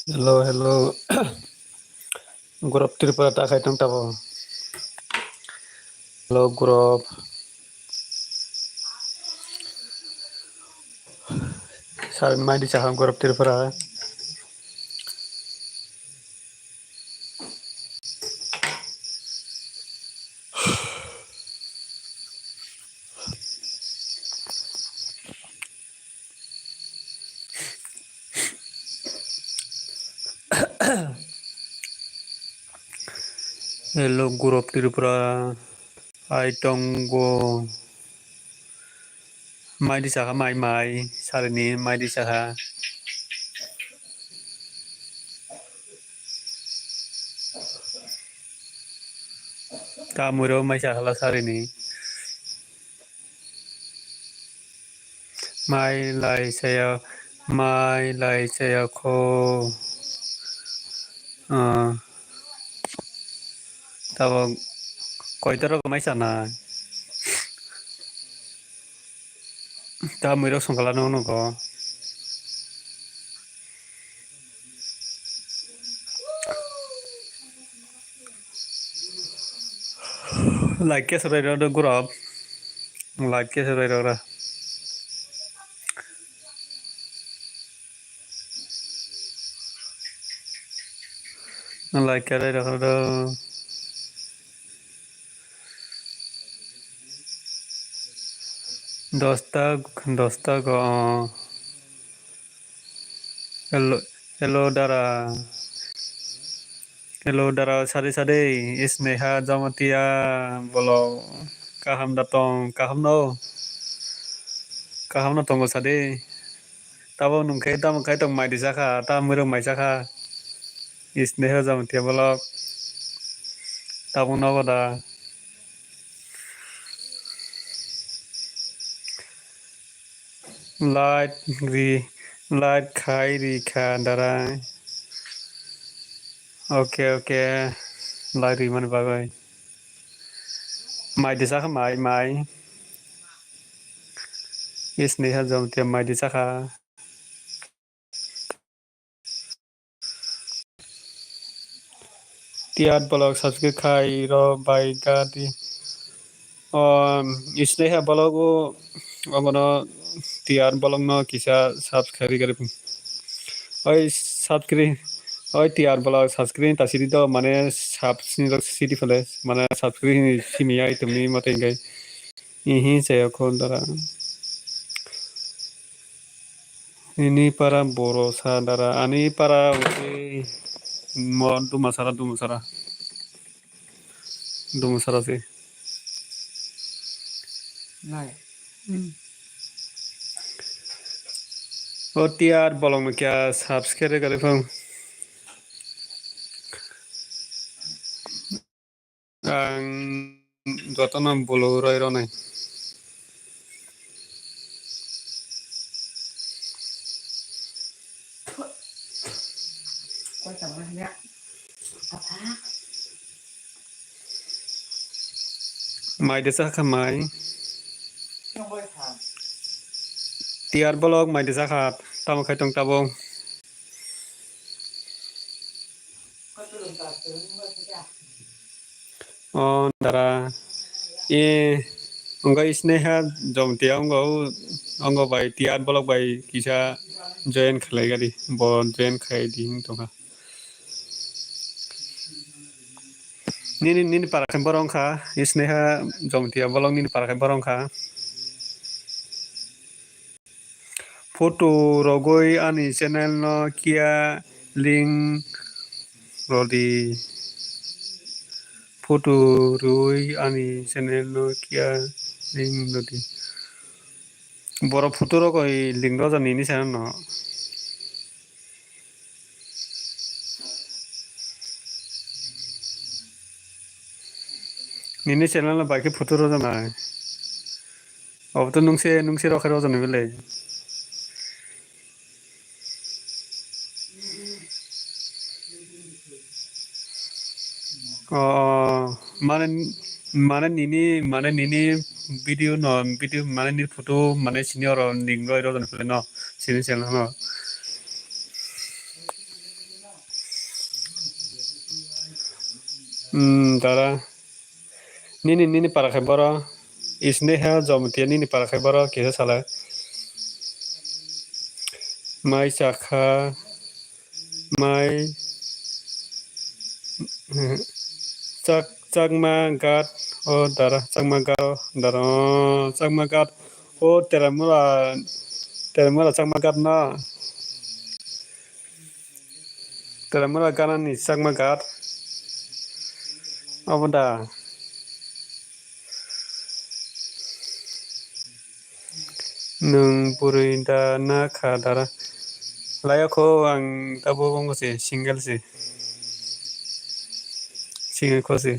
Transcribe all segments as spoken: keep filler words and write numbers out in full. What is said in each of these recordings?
Hello, hello. Gurop Tripura ta khai tong tabo. Hello, Gurop. Sir, mai di chaham Gurop Tripura. Hello, Gurop Tripura. Ai tongo. Mai di chakha, mai, mai. Sarini mai di chakha. Tamuro mai chakhala sarini. Mai lai chaya, mai lai chaya kho. Ah. Tabo koita rok mai chana. Ta mui rok songkala no nogo. Like khe swrai rw do gurop. Like khe swrai rw ra. Like khe rai rw do. Dosta, dosta go. Hello, hello, dara. Hello, dara, sade, sade. Sneha Jamatia, bolo. Kaham da tong, kaham no. Kaham no tongo sade. Tabo nung khe, tamo khai tong mai di chakha, ta mwrwng mai chakha. Sneha Jamatia bolok. Tamo nogo da. Light ri, light khai ri kha darai. Okay, okay. Light ri mani bagwi. Mai di chakha mai, mai. Sneha Jamatia mai di chakha. Tiat bolok subscribe khai ro bai gadi. O, Sneha bolok o, omono Tiat bolok no kisa subscribe gari. Oi subscribe, oi Tiat bolok subscribe ta sidi do mane subscribe sidi phale mane subscribe simi ai tumni mate ingai. Ihi saya khon dara. Nini para boro sa dara, ani para wngkhe mo Dumasara, Dumasara. Dumasara se. Nai. Hmm. O Tiat bolong no kya subscribe gari phang. Ang jotono bolo roi ronai. Mai de chakha mai. Tiat bolok mai de chakha tamo khai tong tabo. O dara e wngkha Sneha Jamatia wngkha o, wngkha bai Tiat bolok bai kisa join khlai gari bo join khai di wng tongkha. Nini nini para khe borok wngkha Sneha Jamatia bolok nini para khe borok wngkha. Photo rogwi ani channel no kiya link rodi. Photo rogwi ani channel no kiya link rodi. Borok photo rogwi link rojak nini channel no. Nini channel no bai khe photo rojak nai. Obo to nungse, nungse rok khe rojak nai bele. O, mane, mane nini, mane nini video no, video mane ni photo mane sini oro link roi rojak nai bele no, sini channel no. Hmm, dara. Nini, nini para khai boro. Isneha Jamatia nini para khai boro, kisa salai. Mai chakha, mai, chak-, Chakma Ghat, o dara, Chakma Ghat, o dara, o Chakma Ghat, o Teramura, Teramura Chakma Ghat no. Teramura ganani Chakma Ghat. Obo da. Nwng bwrwi da na kha dara? Laya kho ang tabuk wngkha se, single se. Single kho se.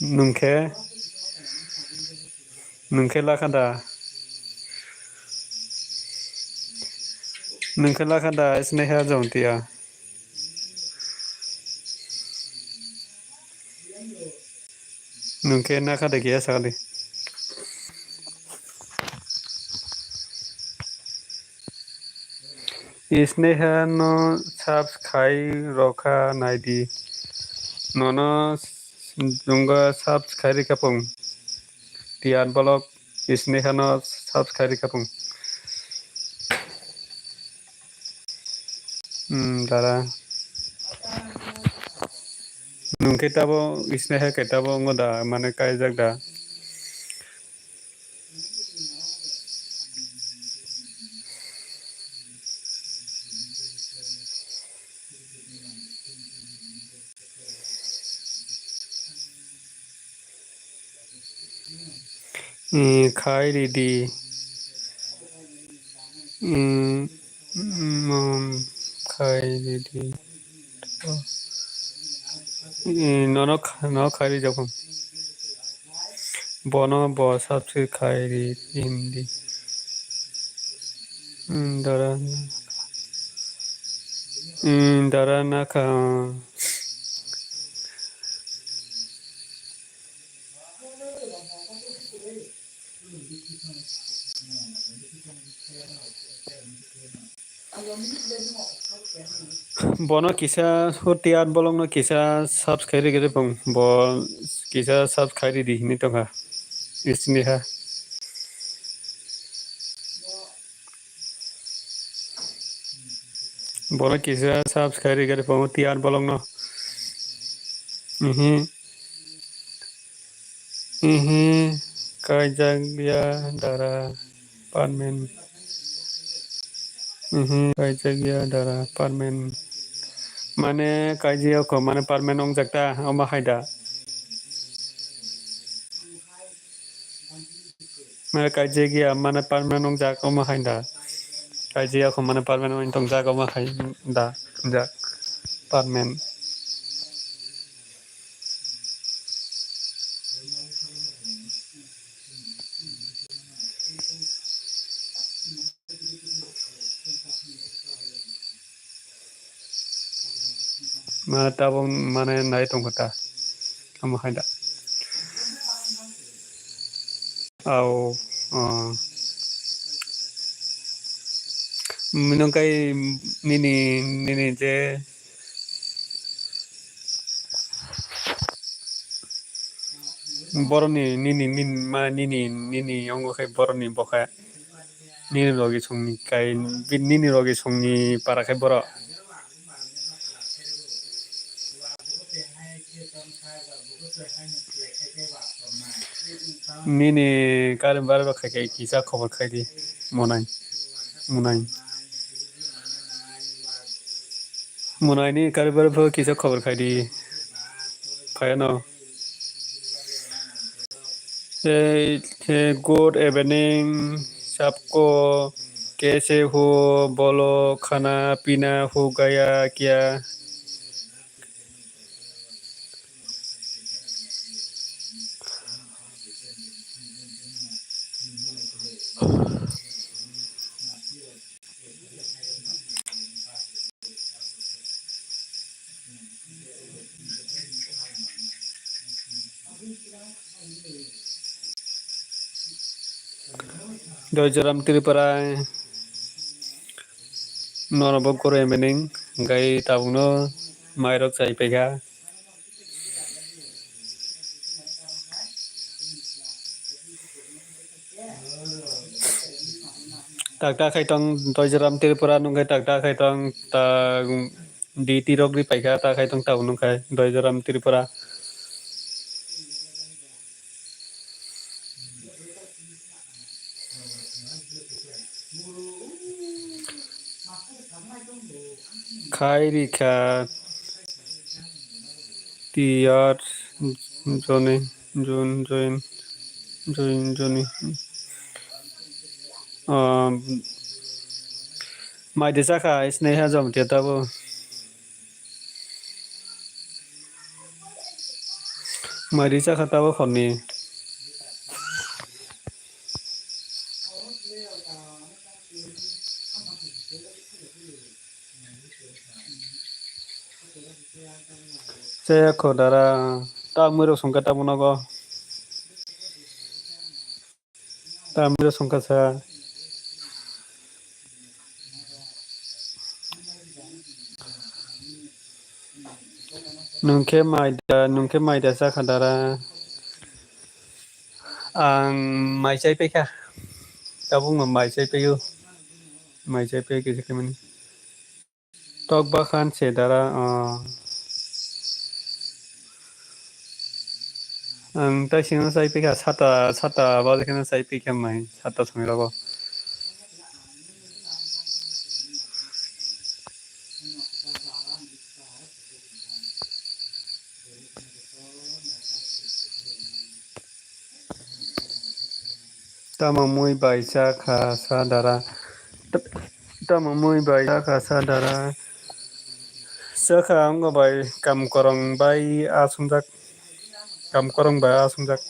Nwng khe? Nwng khe lakha da? Nwng khe lakha da, Isneha Jamatia? Nwng khe nakha de kiya sakali. Isneha no subscribe rokha naidi. Nono jungga subscribe rikha pung. Tiyan bolok Isneha no subscribe rikha pung. Hmm, dara. Nwng khe tabo Isneha khe tabo wngkha da, mane kaijak da. Eh, khai ridi. Mm, mm, khai ridi. Eh, nono kha-, no khai rijak phano. Bono bo subscribe khai ri hindi. Mm, dara na-, mm, dara nakha. Bono kisa hutiya bolongno kisa subscribe rikhe pung. Bo kisa subscribe ridi hinwi tongkha. Isiniha. Bono kisa subscribe rikhe pung hutiya bolongno. Mhm. Ihi, kaijak ya dara permanent. Ihi, kaijak ya dara permanent. Mane kaijak ya kho, mane permanent wngjak ta, omo hai da. Mane kaijak ya, mane permanent wngjak, omo hai da. Kaijak ya kho, mane permanent wng tongjak, omo hai da, wngjak, permanent. Ma tabuk mane nai tongkha ta. Omo hai da. Au, ah. Mino kai nini, nini je boroni, nini, nini, ma, nini, nini, ongo khe boroni bokha. Nini logi songni kai, bi-, nini logi songni para khe borok. Nini kari bari bo khai khai kisa khobor khai di, monai, monai. Monai ni kari bari bo kisa khobor khai di, phaiano. Eh, eh, good evening, sabko, kaise ho, bolo, khana pina ho gaya kya? Doijoram Tripura, norok bo koro evening. Hwnkhe tabukno mairok chai paikha. Tak tak khai tong Doijaram Tripura nungkhe tak tak khai tong ta D T rok ri paikha ta khai tong tabuk nungkhe Doijaram Tripura. Khai rikha tiyar joni jun join join joni. Ah, mai de chakha isnai ha jom te tabo. Mai de chakha tabo khorni. Chaya kho dara, ta mwrwk songkha tamo nogo. Ta mwrwk songkha sa. Nwng khe mai da, nwng khe mai da chakha dara. Ang mai chai paikha. Tabukno mai chai paio. Mai chai paio kisa khe mani. Tok bakhan se dara, ah. Ang tai sino chai pika sata, sata baje kheno chai pika mai, sata songwi rogo. Tamo mui bai cha kha sa dara. Tamo mui bai cha kha sa dara. Cha kha wngkha bai kam korong bai a sumjak. Kam korong bai a sumjak.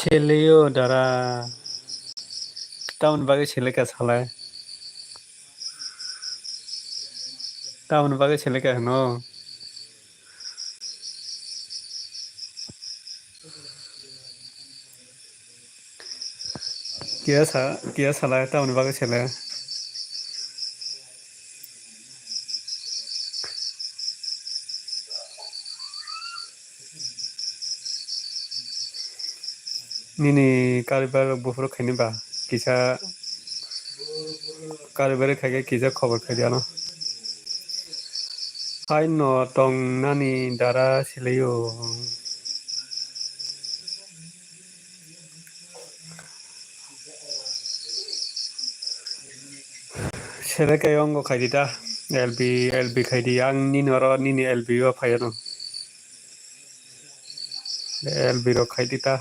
Seleyo dara. Tamoni bagwi seleka salai. Tamoni bagwi seleka hwno. Kiya sa, kiya salai tamoni bagwi sele. Nini karibar buphuru khaini ba kisa karibar khaikhe kisa khobor khaidi ano. Haino tongnani dara silaio. Sele khe ongo khaidi ta, L B, L B khaidi, ang nini oro nini L B o phaiano. L B rok khaidi ta.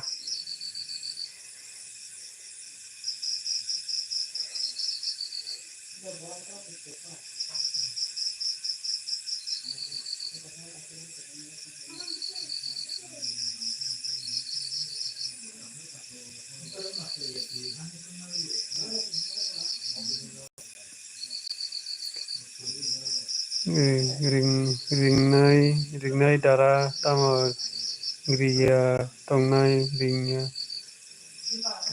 Ring, ringnai, ringnai dara tamo griya tongnai ringya.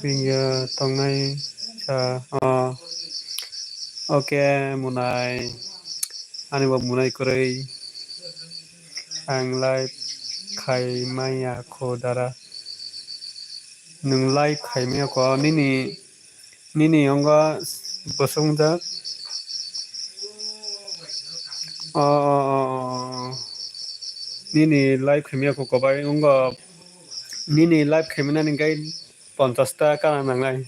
Ringya tongnai sa, o. Oke, munai. Ani bo munai kwrwi. Ang live khai maya kho dara. Nwng live khai maya kho. Nini, nini wngkha bosong jak. O, o, o, o. Nini live khai maya kho kobai wngkha. Nini live khai mani hwnkhe ponchash ta kana nangnai.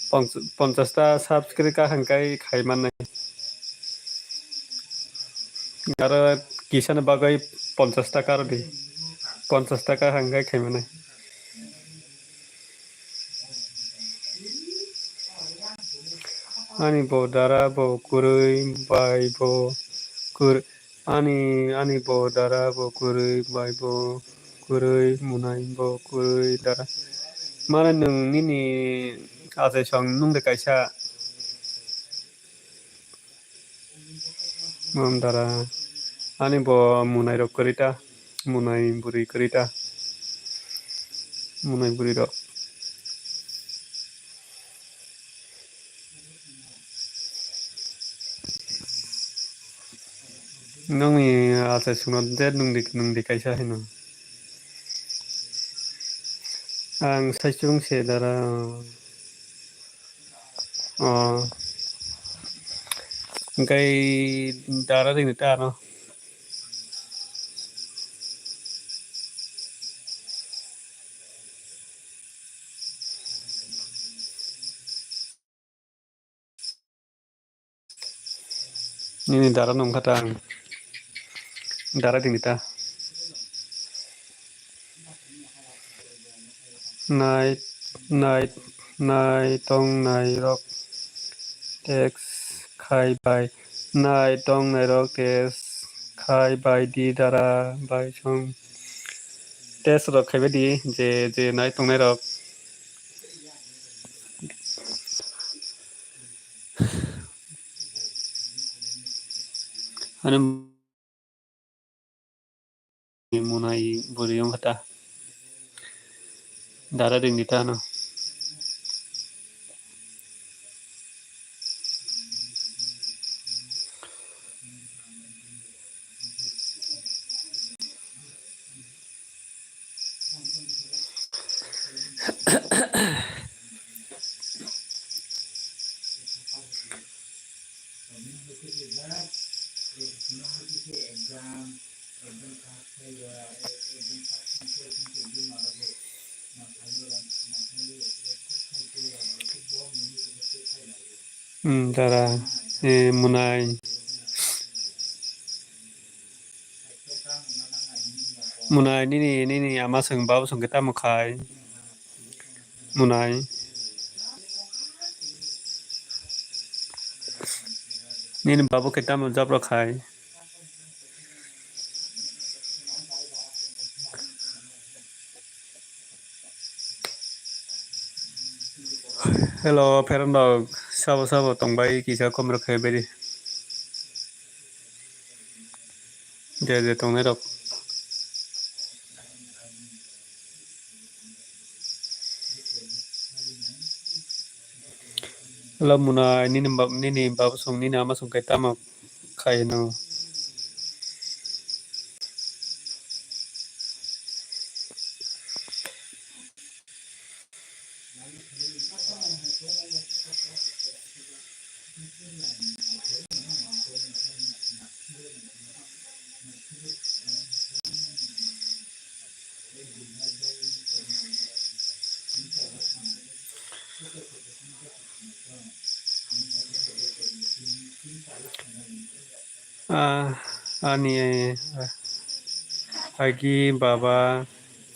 Ponch-, ponchash ta subscribe ka hwnkhai khai mannai. Aro Kisano bagwi ponchas taka rw di. Ponchas taka hwnkhai khaimanai. Ani bo dara bo kwrwi bai bo kwrwi. Ani, ani bo dara bo kwrwi bai bo kwrwi, Munai bo kwrwi dara. Mane nwng nini achaisong nung de kaisa. Mam dara, ani bo Munai rok kwrwi ta, Munai bwrwi kwrwi ta, Munai bwrwi rok. Nongni achaisongno je nungdi, nungdi kaisa hino. Ang saichung se dara. O. Hwnkhe dara ringni ta ano. Nini dara nung kha ta ang. Dara dini ta. Nai, nai, nai tong nai rok text khai bai. Nai tong nai rok text khai bai di dara bai song. Text rok khai bai di je, je nai tong nai rok. Ani Munai bwrwi wngkha ta. Dara ringdi ta ano. Hmm, dara, eh, Munai. Munai nini, nini ama song, babu song khe tamo khai? Munai. Nini babu khe tamo jabra khai? Hello, pherang rok, sabo sabo tongbai kisa kom rok khai beri. Je je tongnai rok. Hello, Munai, nini bab-, nini babu song, nini ama song kai tamo khai no. Ah, ani, ah, agi baba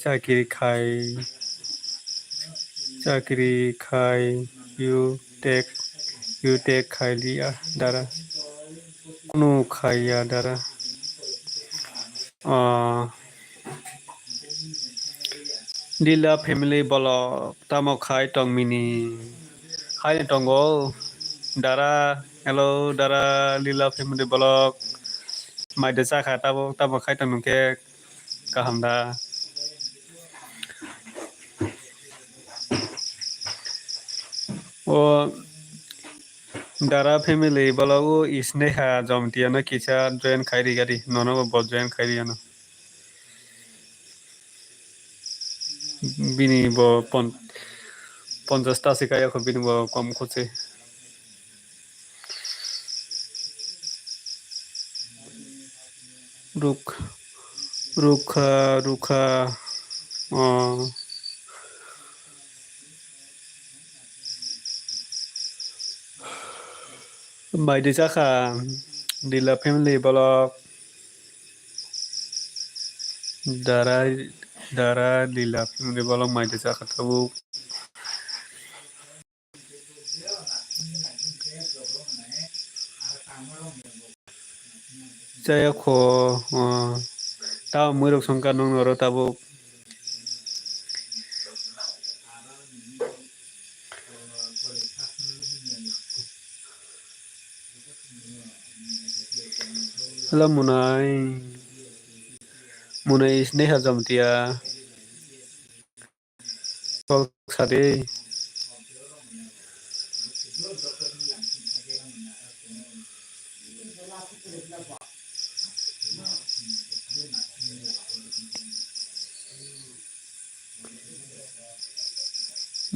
chakiri khai, chakiri khai, you take, you take khai liya dara. Kunu khai ya dara. Ah, Lila family bolok tamo khai tong mini? Hai tongo dara. Hello dara, Lila family bolok. Mai de chakha tabuk, tamo khai tong nung khe kaham da? O dara family bolok o Sneha Jomtia no kisa join khai ri gari, nono bo join khai ri ano. Bini bo pon-, ponchas ta se kaya kho, bini bo kom kho se. Ruk-, rukha, rukha, o. Mai de chakha, Lila family bolok. Dara, dara lila phimani bolong mai de chakha tabuk. Chaya kho, ah, tamo mwrwk songkha nokno oro tabuk. Hello, Munai. Munai Sneha Jamtia. Kok sadi.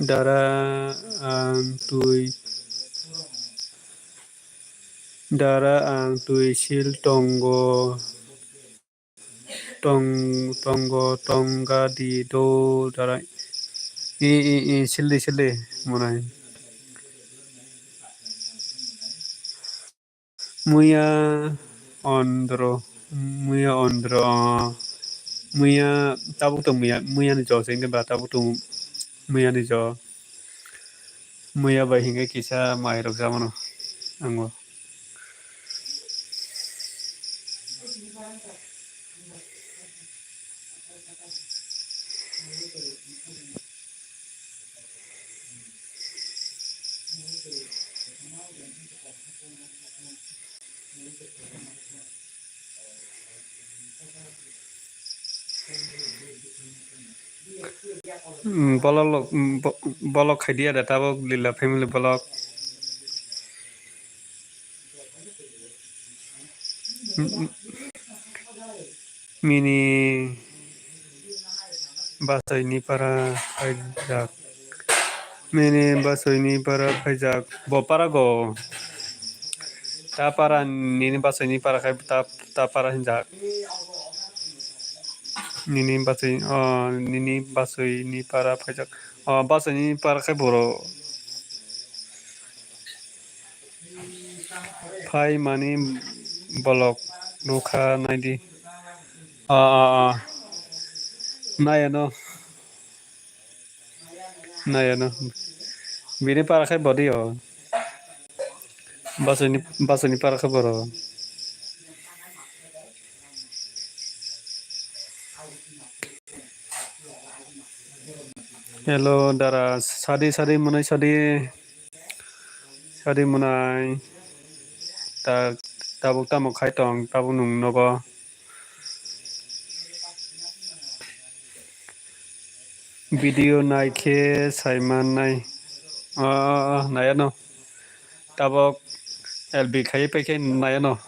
Dara ang twi, dara ang twi sil tongo, tong, tongo, tongga di do, dara i, i, i, sildi, sildi, monai. Muya ondro, muya ondro, muya tabuk tong muya, muya ni jo se ba tabuk tong muya ni jo, muya bai hinge kisa mai rok jamano ango. Bolok, bolok khai dia da tabuk lila family bolok. Mini basoini para khaijak. Mini basoini para khaijak. Bo para go. Ta para nini basoini para khai ta, ta para hinjak. Nini basoi, oh, nini basoini para khaijak. Oh, basoini para khai boro. Phai mani bolok nukha naidi. Ah, ah, ah. Nayano. Nayano. Bini para khai bodi o. Basuni, basuni para khai boro. Hello, dara, sadi, sadi, mwnai, sadi. Sadi mwnai, ta-, tabuk tamo khai tong, tabuk nwng nogo. Video nai khe sai mannai. O, o, o, nai ano. Tabuk L B khai pai khe nai ano.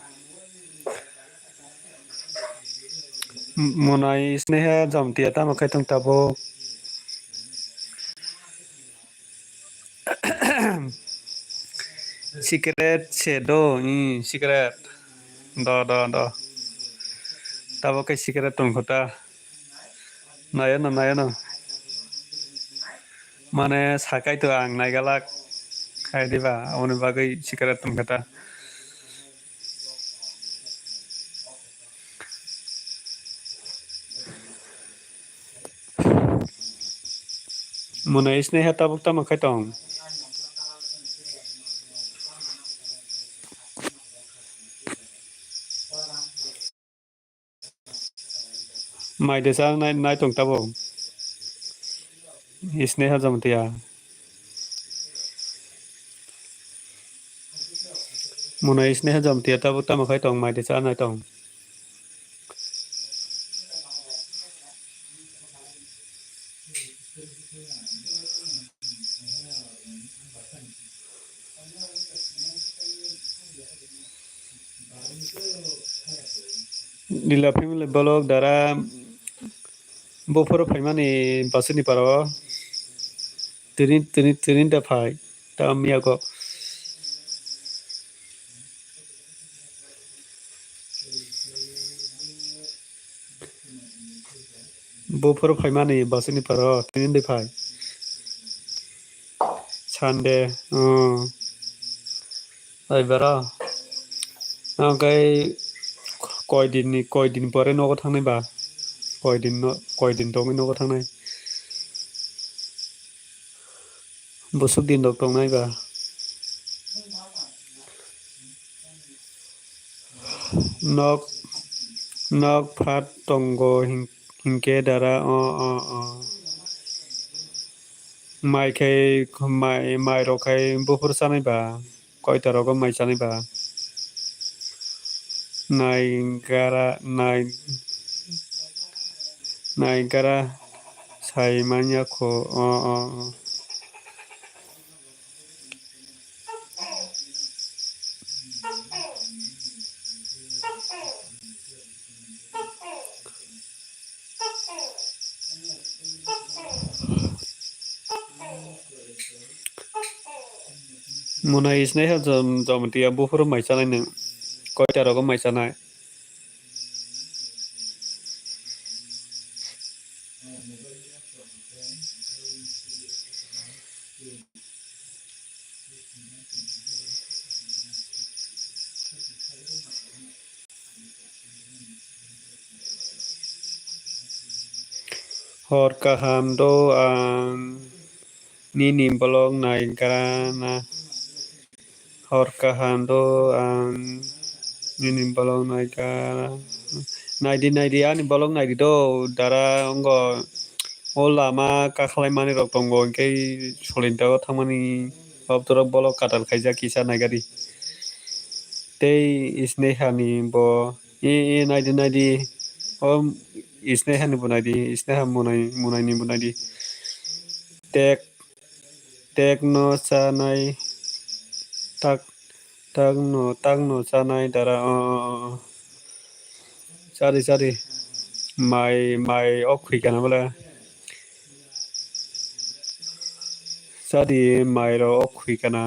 Mwnai Sneha Jamtia tamo khai tong tabuk. Secret se do, hmm, secret. Do, do, do. Tabuk khe secret tongkho ta. Nayano, nayano. Mane sakai to ang naigalak. Khai diba, aboni bagwi secret tongkho ta. Mwnai Sneha tabuk tamo khai tong. Mai de chang nai, nai tong tabuk. Sneha Jamtia. Mwnai Sneha Jamtia tabuk tamo khai tong, mai de cha nai tong. Lila family bolok dara buphuru phaimani basini paro. Tini, tini, tini da phai. Tam yago. Buphuru phaimani basini paro tini de phai. Sunday, oh. Oi baro. Okai koi din ni, koi din pore nogo thangnai ba. Koidin no, koidin tongwi nogo thangnai. Busuk din rok tongnai ba. Nok, nok phat tongo hin-, hinkhe dara o, o, o. Mai khai, mai, mai rok khai buphuru chanai ba. Koita rogo mai chanai ba? Nai gara, nai, nai gara sai manya kho. O, o, o. Mwnai isnai ha jom-, jomtiya buphuru mai chanai nwng. Koita rogo mai chanai? Hor kaham do ang nini vlog naigrana. Hor kaham do ang nini vlog naigrana. Naidi, naidi, ani vlog naidi do, dara ongo. O lama kakhlai manwi rok tongo, hwnkhe solin tago thangmani. Obtorok bolok katal khaijak kisa naigari. Tei Sneha ni bo, e, e, naidi, naidi. O Sneha ni bo naidi, Sneha munai, munai ni bo naidi. Tek, tek no chanai, tak, tak no, tak no chanai dara. O, o, o, o. Chari, chari. Mai, mai ok khui kana bole. Chari, mai ro ok khui kana.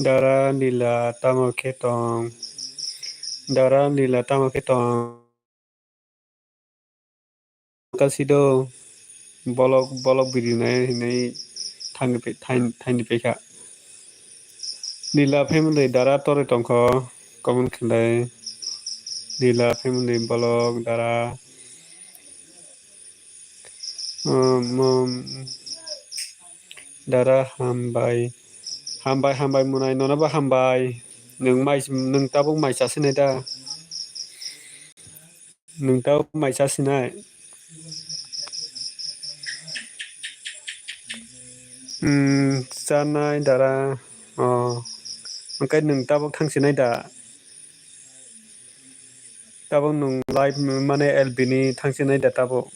Dara Lila tamo khe tong? Dara Lila tamo khe tong? Kasi do bolok, bolok video nai hinwi thangwi phi-, thain-, thaini phaikha. Lila family dara torwi tongkho, comment khlai. Lila family bolok dara. Um, um, dara hambai. Hambai, hambai mwnai, nono bo hambai. Nwng mai, nwng tabuk mai chasinai da? Nwng tabuk mai chasinai? Hmm, chanai dara. Oh, hwnkhe nwng tabuk thangsinai da? Tabuk nwng live mane L B ni thangsinai da tabuk?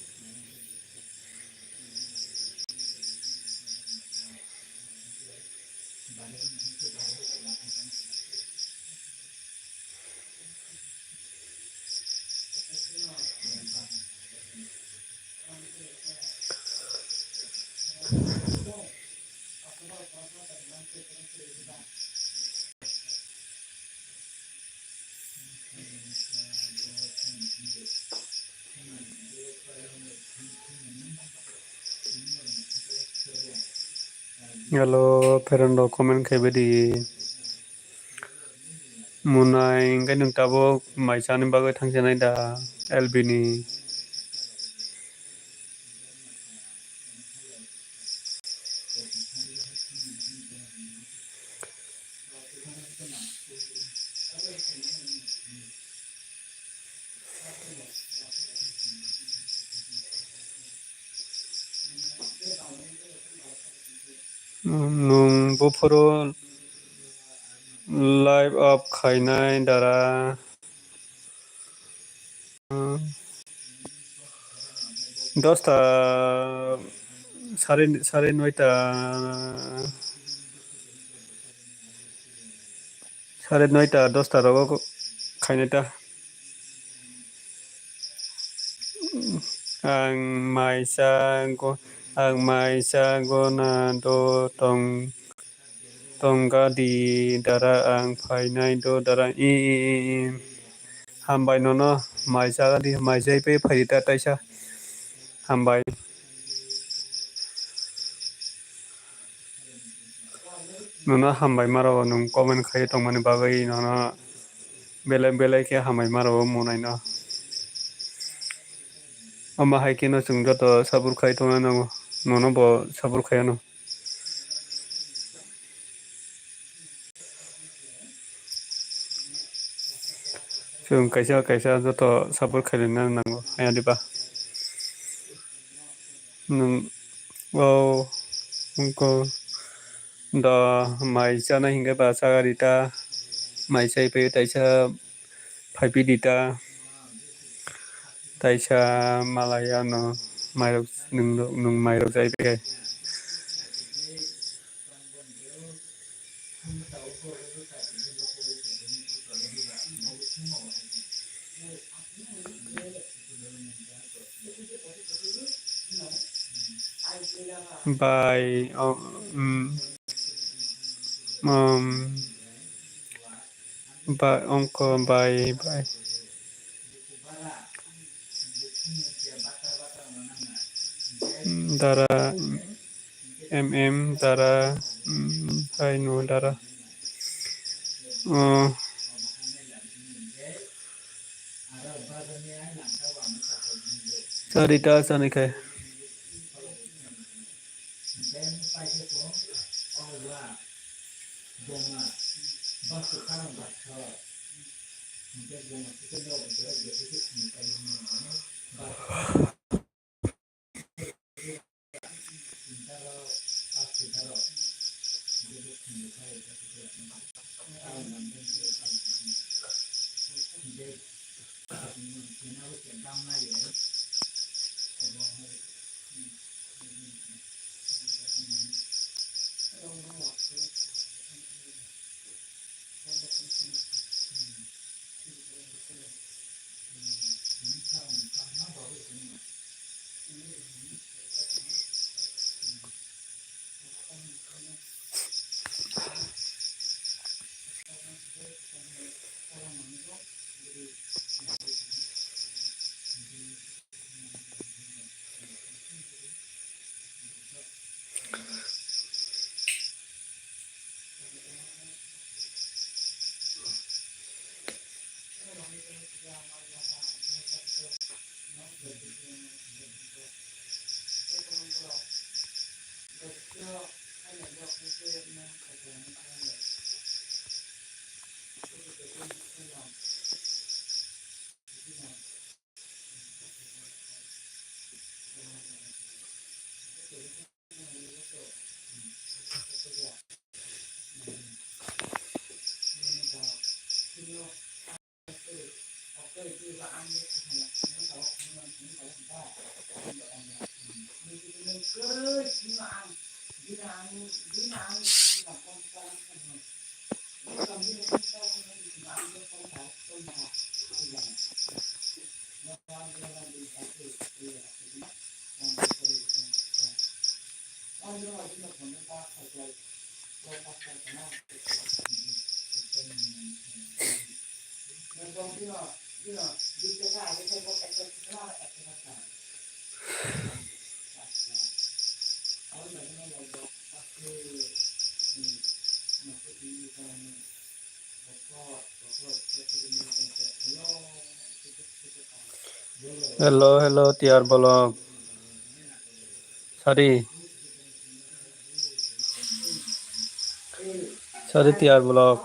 Hello, friend rok comment khai baidi. Mwnai hwnkhe nwng tabuk mai chani bagwi thangsinai da L B ni? Nwng buphuru live off khainai dara. Dosta, sare, sare noita, sare noita, dosta rogo khainai ta. Ang maisa go, ang maisa gona do tong, tongga di dara, ang phainai do dara. I, i, i, i. Hambai nono, mai chagadi, mai chai pai phaidi ta taisa. Hambai. Nono hambai maro nwng comment khai tongmani bagwi nono belai belai khe hambai maro munai no. Omo hai kheno chwng joto support khai tongna nango, nono bo support khai ano. Chwng kaisa kaisa joto support khailina nango, haya diba? Nwng o wngkha da mai chana hinkhe ba chaga rita, mai chai pai taisa phaipi rita, taisa malai ano mairok nwng, nwng mairok chai pai. Bai, oh, mm, um, bai, ongko, bai, bai. Dara, M M, dara, mm, hai no, dara. Oh. Charita, chanikhai. Hello, hello, T R Bolok. Sari. Sari T R Bolok.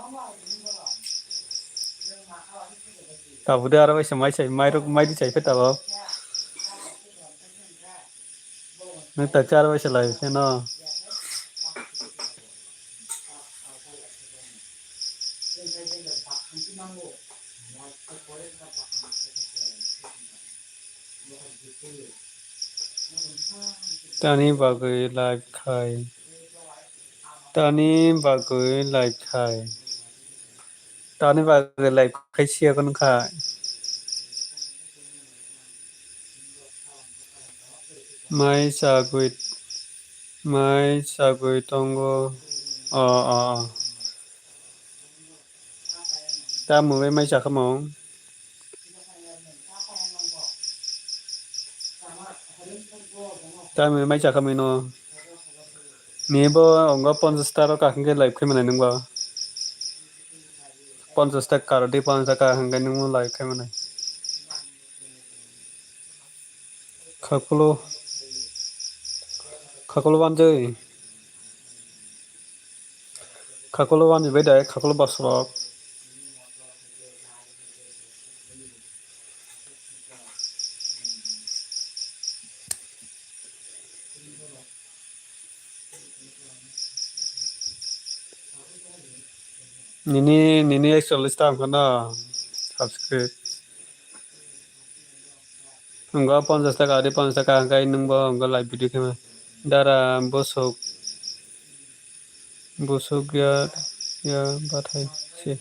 Tabuk de aro bai se mai sai, mai rok, mai di sai phe tabuk. Nwng ta char bai se lai pheno. Tani bagwi live khai. Tani bagwi live khai. Tani bagwi live khai siya kono khai. Mai chagwi, mai chagwi tongo. O, o, o. Tamo bai mai chakha mo? Kami mai cha kami no. Ni bo ongo ponchash ta ro kaham khe live khai manai nung ba. Ponchash ta karoti ponchash ta kaham khe nung live khai manai. Khakulo, khakulo banjai. Khakulo banjai bai dai, khakulo bosorok. Nini, nini ekchollish ta wngkha na subscribe. Wngkha ponchash taka, ari ponchash taka hwnkhai nwngbo wngkha live video khe ma. Dara bosok, bosok ya, ya bathai se.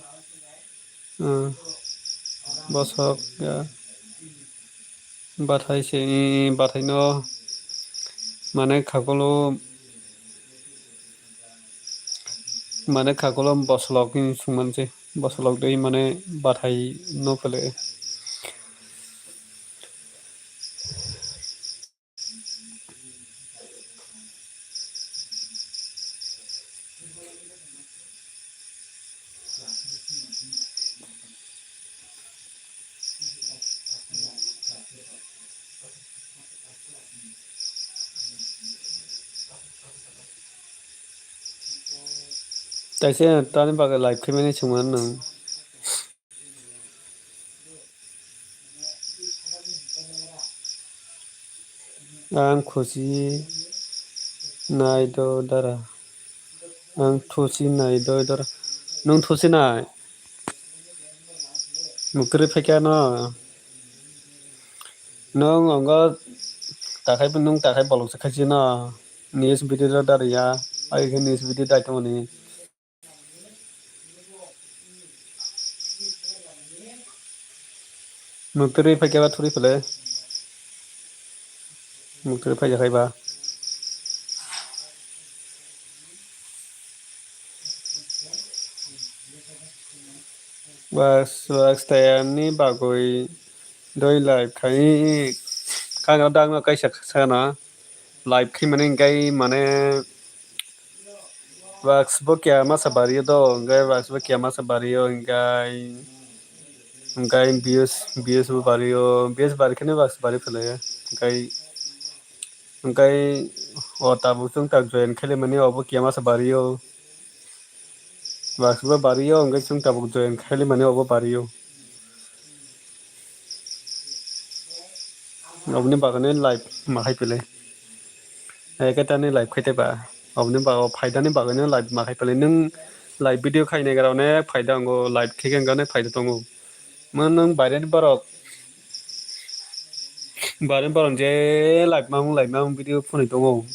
Ah, bosok ya. Bathai se, i, i, bathai no mane khakulo, mane khakulo bosolok hinwi sungman se, bosolok de mane bathai no phele. Taisa tani bagwi live khaimani swngmani nwng. Ang khusi nai do dara. Ang thusi nai do dara. Nwng thusi nai. Mukri phaikya no. Nwng ongo takhai nwng takhai bolok se khaisi no. News video do dara ya. Ai khe news video dai tongoni. Muktrwi phaikhe ba thuri phele. Muktrwi phaijakhai ba. Wax, wax tayarni bagwi doi live khai. Kanga dangno kaisa sana. Live khaimani hwnkhe mane wax bo kiya masa bario do, hwnkhe wax bo kiya masa bario, hwnkhe, hwnkhe views, views bo bario, views bari kheno wax bari phelaio, hwnkhe, hwnkhe o tabuk chwng tak join khaimani obo kiya masa bario. Wax bo bario, hwnkhe chwng tabuk join khaimani obo bario. Oboni bagwi live ma khai pele. Eke tani live khai teba. Oboni bagwi phaida ni bagwi live ma khai pele. Nwng live video khai nai gra ne phaida wngo, live khai khe wngo ne phaida tongo. Mo nwng baireni borok, baireni borok je live ma mung, live ma mung video phunui tongo.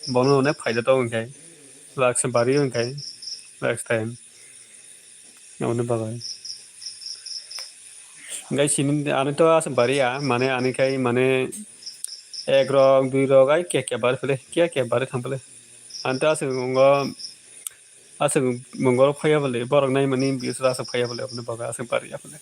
Bono onek phaida tongo hwnkhe. Wax bari hwnkhe. Wax time. Oboni bagwi. Hwnkhe sini ani to aswk bari ya, mane ani khai mane ek rok, dui rok, ai kiya kiya bari phele, kiya kiya bari thang phele. Ani to aswk wngo, aswk mungoro phaiya bole, borok naimani biswk aswk phaiya bole, oboni bagwi aswk bari ya phele.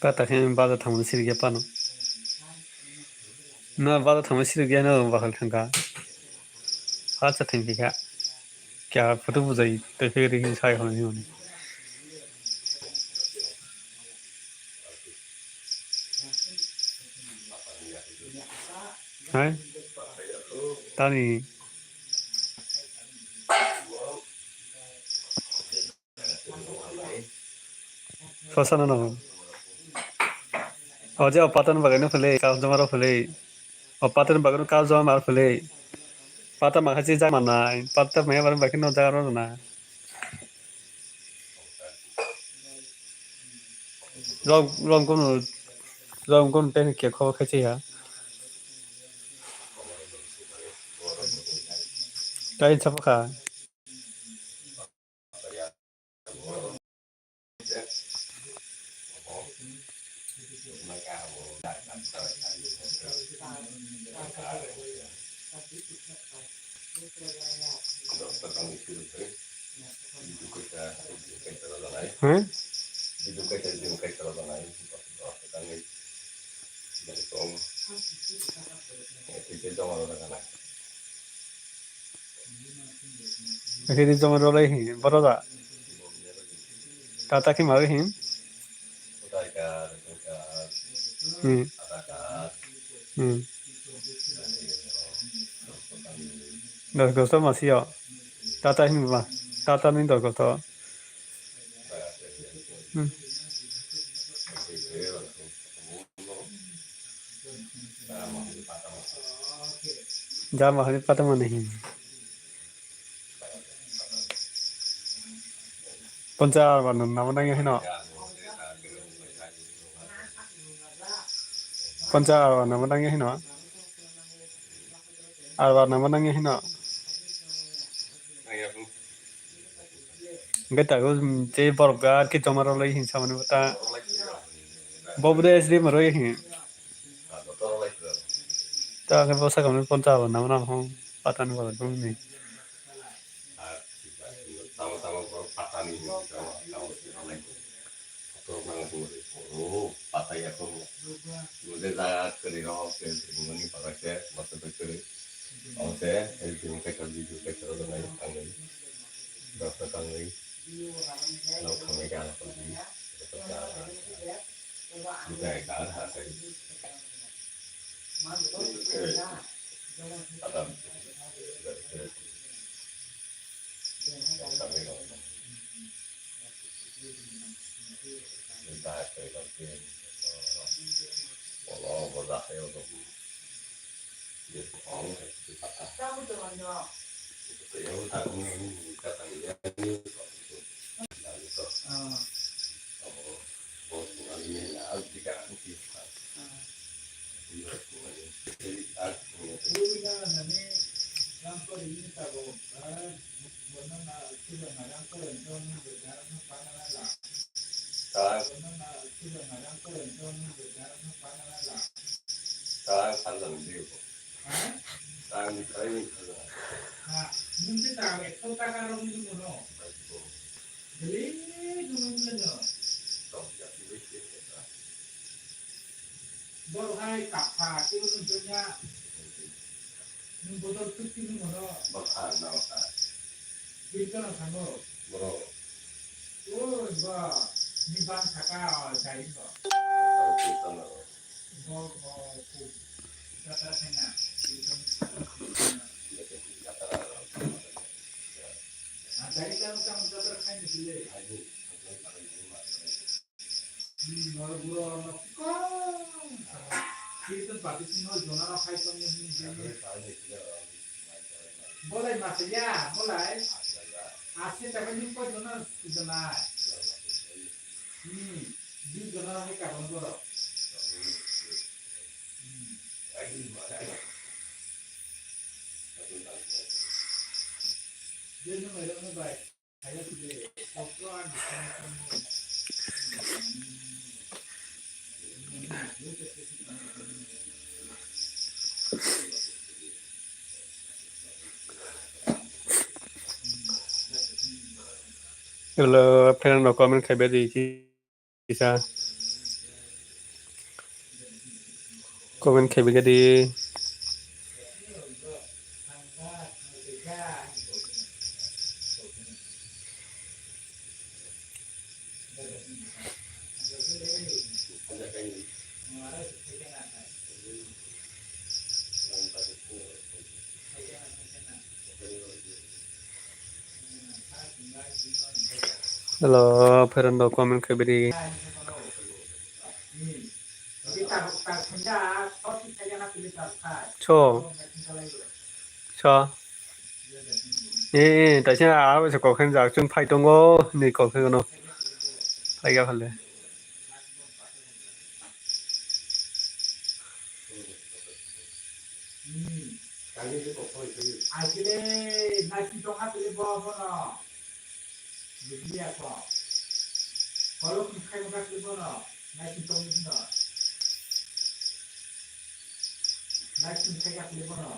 Pata khe bazar thangmani sirikya pano. Na bazar thangmani sirikya no bahal thangkha. Hacha thangkha. Kya photo bujai tei phegri hin sai hwnwi hwnwi. Hai. Tani. Sosana no. O je o patan bagwi no phele, kau joma ro phele. O patan bagwi no kau joma mar phele. Pata makha chi jama nai, pata maya bar bagwi no jaga ro na. Rom, rom kono, rom kono teni khe khobo khai chi ya. Kain chapa kha. Hmm? Akhiri joma rwlai hin, boro da. Tata khe ma hin? Hmm. Hmm. Dos gosto ma sio. Tata hin ba. Tata ni dos gosto. Hmm. Jama hani pata mani hin. Poncha arwa no namo nangya hino. Poncha arwa namo nangya hino. Arwa namo nangya hino. Hingke tago, tei borok ga khe joma rwlai hin samani bo ta. Bo bo de S D M rwlai hin. Ta khe bo sakhamni poncha bo namo namo hwn patani bo dum ni. Pataya ko. Mode jaga kwrwi rok se mani pakai se masa bai kwrwi. Ose, S D M kaisa, B D O kaisa rok nai tangwi. Rasta tangwi. Nok tangwi gana tangwi. Bukai ka ha kai. Adam. Borok hai kapha, tei nwng tongya. Nwng bodol twk tini mono. Bwkha na bwkha. Kirtana thango. Borok. O, ba, ni bang saka, o, jai no. Kirtana. Bo, bo, ku. Jatra khaina. Kirtan. Jatra. Ah, jai ka, ka, jatra khaina dile. Ayo. Bolai masa ya, bolai. Ase tapi ni kau jona jona. Hmm, di jona ni kapan boro. Hmm. Dia ni mai ni bai. Hello, friend, no comment khai bedi ki kisa. Comment khaibigadi. Hello, friend rok comment khaibidi. So. So. Eh, eh, taisa aro se kokhen jak chun phai tongo, ni kokhen no. Phai ga phale. Aikile naising tong hakile bo bono. Biblia ko. Kolok ni khai mo hakile bono. Naising tong ni no. Naising khai hakile bono.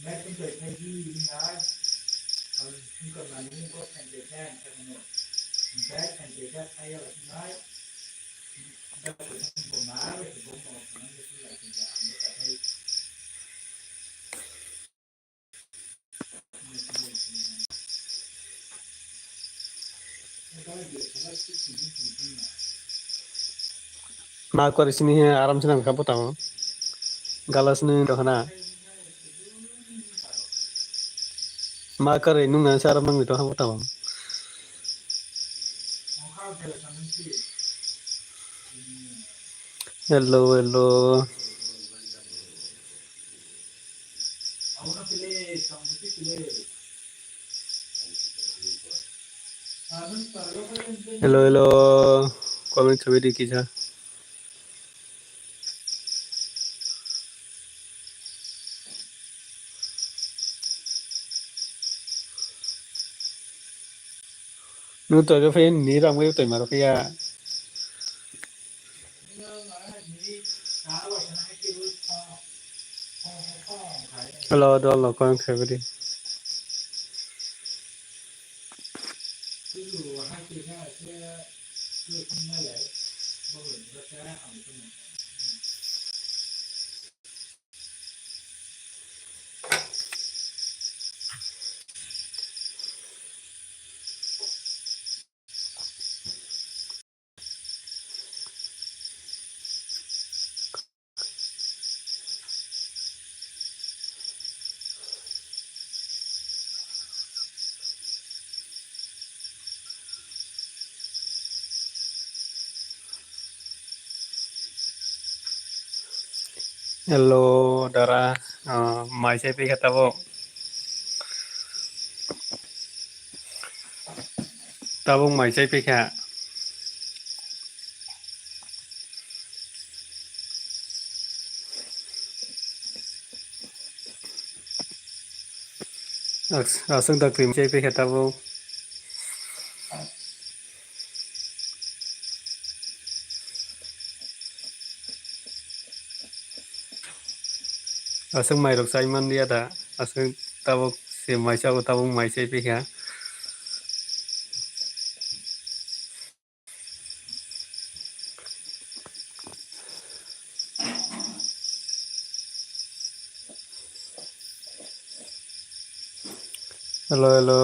Naising khai khai di ni nai. Ang sing ko mani bo khai khai khai mo. Dai khai khai khai ya nai. Ma kori sini he aram sini nangkha botamo. Gala sini dokhna. Ma kori nung nang sa aram nang dokhna botamo. Hello, hello. Hello, hello. Comment khaibidi kisa. Nwng twi phai ni rang bai twi maro khe ya. Hello, dol no kong khaibidi. Hello, dara. Ah, mai chai pekha tabuk. Tabuk mai chai pekha. As-, aswk dak twi chai pekha tabuk. Aswk mairok chai manliya da, aswk tabuk se mai chao, tabuk mai chai pekha. Hello, hello.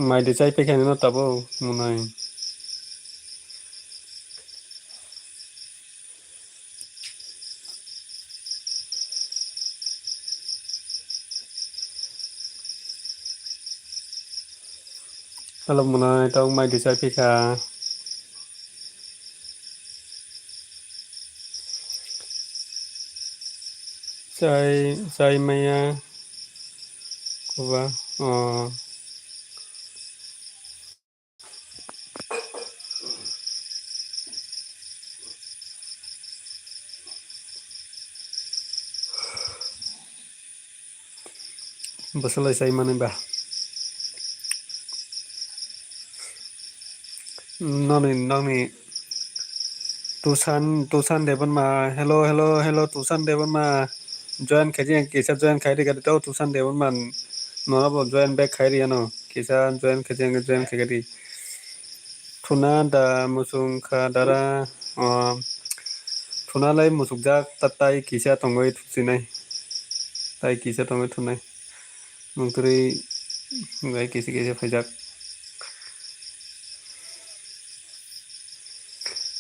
Mai de chai pekha nino tabuk, mwnai. Hello, mwnai, tabuk mai de chai pekha. Chai, chai maya. Kuba, oh. Bwswlai sai manwi ba. Noni, noni. Tusan, Tusan Debbarma. Hello, hello, hello, Tusan Debbarma. Join khaidi, kisa join khaidi, khaidi, tau Tusan Debbarma. Nono bo join back khaidi, ano. Kisa join khaidi, join khaidi. Thuna da musung kha dara, ah, Khunalai muchukjak ta tai kisa tongwi thukchinai. Tai kisa tongwi thunai. Mungtwrwi bai kisa kisa phaijak.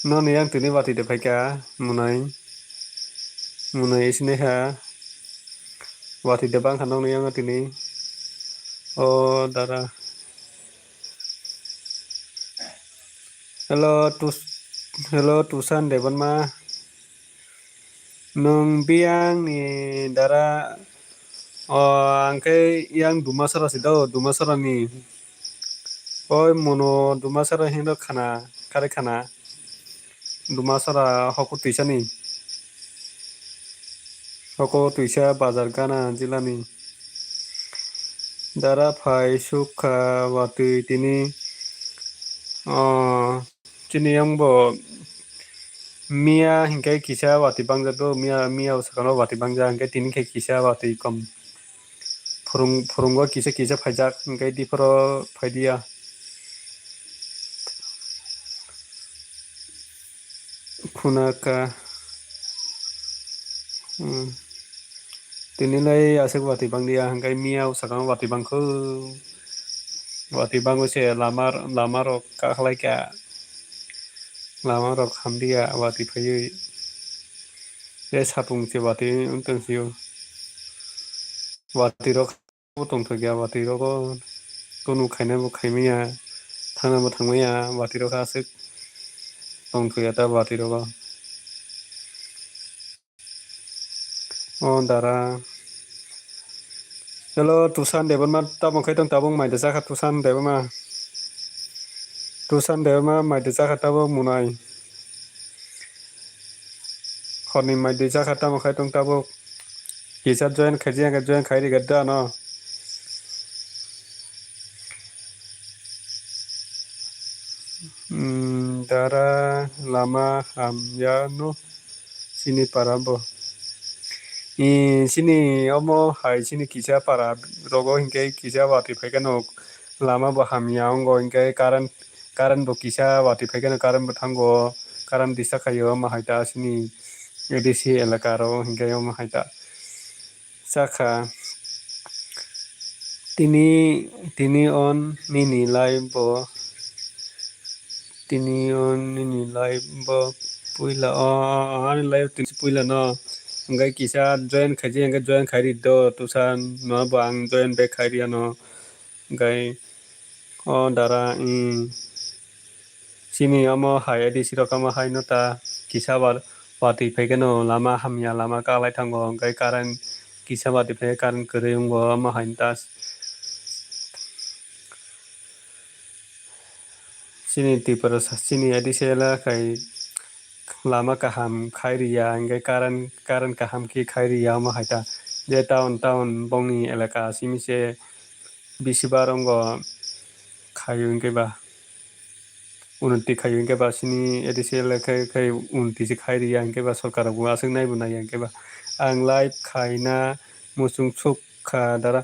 Noni yang tini watwi de phaika munai. Munai isinai ha. Watwi de bangkha nokni yang tini. O dara. Hello, Tus-, hello, Tusan Debbarma. Nwng biyang ni dara, o, ang khe yang Dumasora se do, Dumasora ni. Oi mono Dumasora hino khana, kare khana. Dumasora hoko twisa ni. Hoko twisa bazar gana jila ni. Dara phai sukha watwi tini, o, chini yang bo miya hinkhe kisa watwi bangjak do, miya, miya o sakano watwi bangjak hinkhe tini khe kisa watwi kom. Phurung-, phurungo kisa kisa phaijak hinkhe diphoro phaidiya. Khuna ka. Hmm. Tini lai aswk watwi bangdiya, hwnkhe miya o sakang watwi bangkho. Watwi bangwi se lama, lama rok kakhlai kha. Lama rok hamdiya watwi phaiwi. Tei sapung se watwi wng tong sio. Watwi rok bo tongthokya watwi rogo, kunu khainai bo khaimaya, thangna bo thangmaya, watwi rok aswk tongthokya ta watwi rogo. O dara. Hello, Tusan Debbarma tamo khai tong tabuk mai da jakha Tusan Debbarma. Tusan Debbarma mai da jakha tabuk munai. Horni mai dui jakha tamo khai tong tabuk. Kisa join khaijak khe join khai rikha da no. Hmm, dara lama hamya no sini para bo. Ee, sini omo hai sini kisa para rogo hinkhe kisa watwi phaikhe no lama bo hamya ongo hinkhe current, current bo kisa watwi phaikhe no current bo thango, current disturb khaio omo hai ta sini A D C elaka ro hinkhe omo hai ta. Sakha tini, tini on nini live bo, tini on nini live bo puila o, o, ani live tini puila no, hwnkhe kisa join khaijak hwnkhe join khai ri do, Tusan no bo ang join back khai ri ano, hwnkhe o dara, mm. Chini omo hai A D C rok omo hai no ta kisa bar watwi phai khe no lama hamya lama kaklai thango hwnkhe current kisa watwi phai current kwrwi wngo omo hai no ta chini Tripura sa chini A D C elaka khai lama kaham khai riya hwnkhe current current kaham khe khai riya omo hai ta je town town bongni elaka simi se bisi bar wngo khai hwnkhe ba. Unnoti khai hwnkhe ba sini A D C elaka khai unnoti se khai riya hwnkhe ba sorkar rok bo aswk nai bo naiya hwnkhe ba. Ang live khaina muchung sukha dara.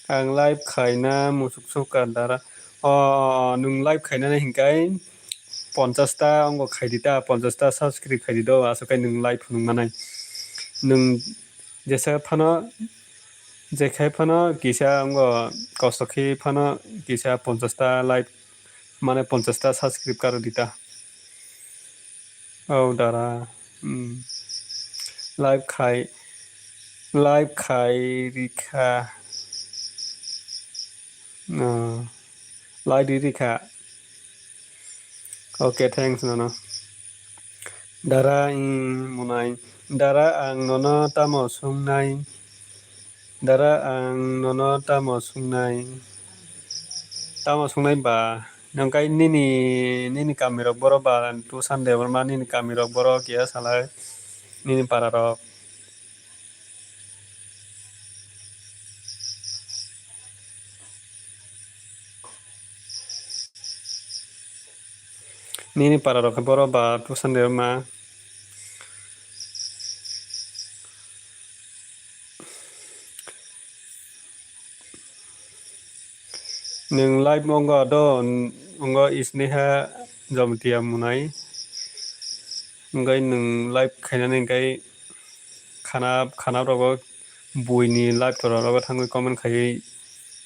Ang live khaina muchung sukha dara. O, o, o, nwng live khainani hinkhe ponchash ta ongo khaidi ta, ponchash ta subscribe khaidi do, aswk khe nwng live phunuk manai. Nwng jesa phano, jekhai phano kisa ongo kosto khe phano kisa ponchash ta live mane ponchash ta subscribe karo dita. O dara, hmm. Live khai, live khai rikha. Ah, live ri rikha. Okay, thanks nono. Dara, hmm, munai. Dara ang nono tamo sungnai? Dara ang nono tamo sungnai? Tamo sungnai ba? Nangkai nini, nini kami rok boro ba, Tusan Debbarma nini kami rok boro kiya salai, nini para rok. Nini para rok boro ba, Tusan Debbarma. Nwng live wngo do, wngo isniha Jamatia munai. Hwnkhe nwng live khainani hwnkhe khana, khana rogo buini live tora rogo thangwi comment khaiwi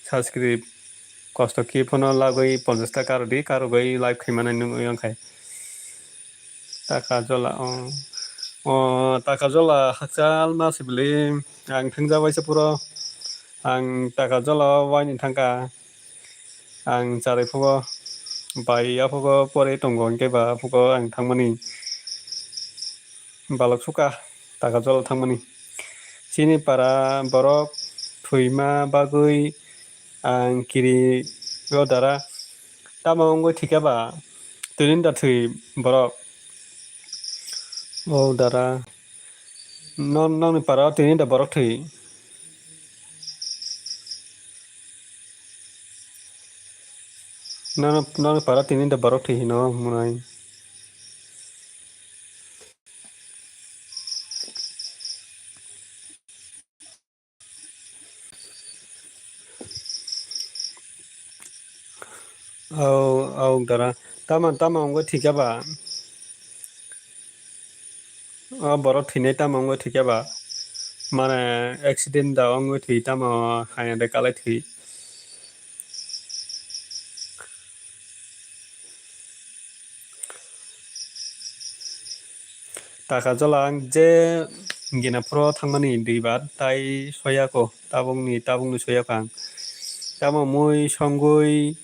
subscribe kosto khe phano lagwi ponchash ta karodi, karogwi live khaimani nwng wngkha. Taka jola, o, o, taka jola hakchal ma sibili ang thangjabaisa puro. Ang taka jola waini thangkha. Ang charai phugo bai, aphugo pore tongo, hwnkhe ba aphugo ang thangmani balok sukha, taka jola thangmani. Chini para borok thwima bagwi ang kiri o dara. Tamo wngwi thwikhe ba tini da thwi borok? O dara, no, nokni para o tini da borok thwi? Nono, nono para tini da borok thwi hino munai. Au, au dara. Tamo, tamo wngwi thwikhe ba? O borok thwinai tamo wngwi thwikhe ba? Mane accident da wngwi thwi tamo, haina de kalai thwi? Taka jola ang je gina phuro thangmani duibar tai soyako, tabukni, tabukni soyako ang. Tamo mui songwi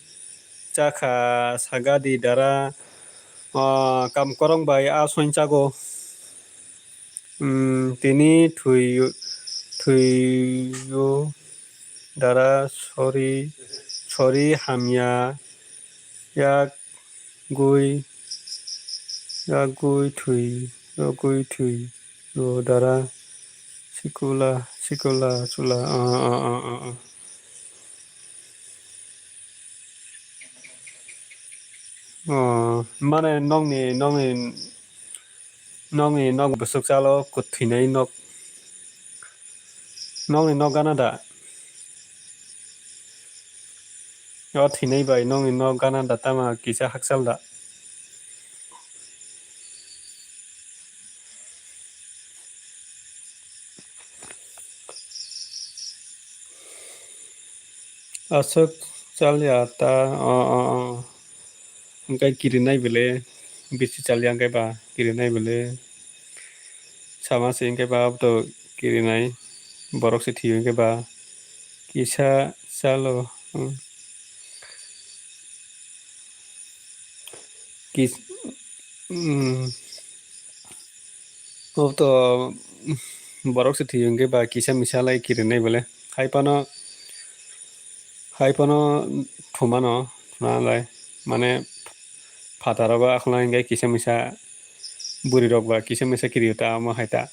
chakha sagadi dara, ah, kam korong bai a soinchago. Hmm, tini thwi, thwio dara sori, sori hamya yak gui, yak gui thwi, yak gui thwi o dara sikula, sikula, sula, ah, ah, ah, ah, ah. Oh, mane nokni, nokni, nokni nok bwswk chalo kwthwinai nok, nokni nok gana da? O thwinai bai nokni nok gana da, tama kisa hakchal da? Aswk chalya ta, o, o, o. Hwnkhe kirinai bele, bisi chalya hwnkhe ba kirinai bele. Sama se hwnkhe ba to kirinai, borok se thwi hwnkhe ba kisa chalo, hmm. Kis-, hmm. O to borok se thwi hwnkhe ba kisa misa lai kirinai bole. Hai phano, hai phano thumano, thuna lai. Mane phataro ba akhla hwnkhe kisa misa bwrwi rok ba kisa misa kiri ta omo hai ta.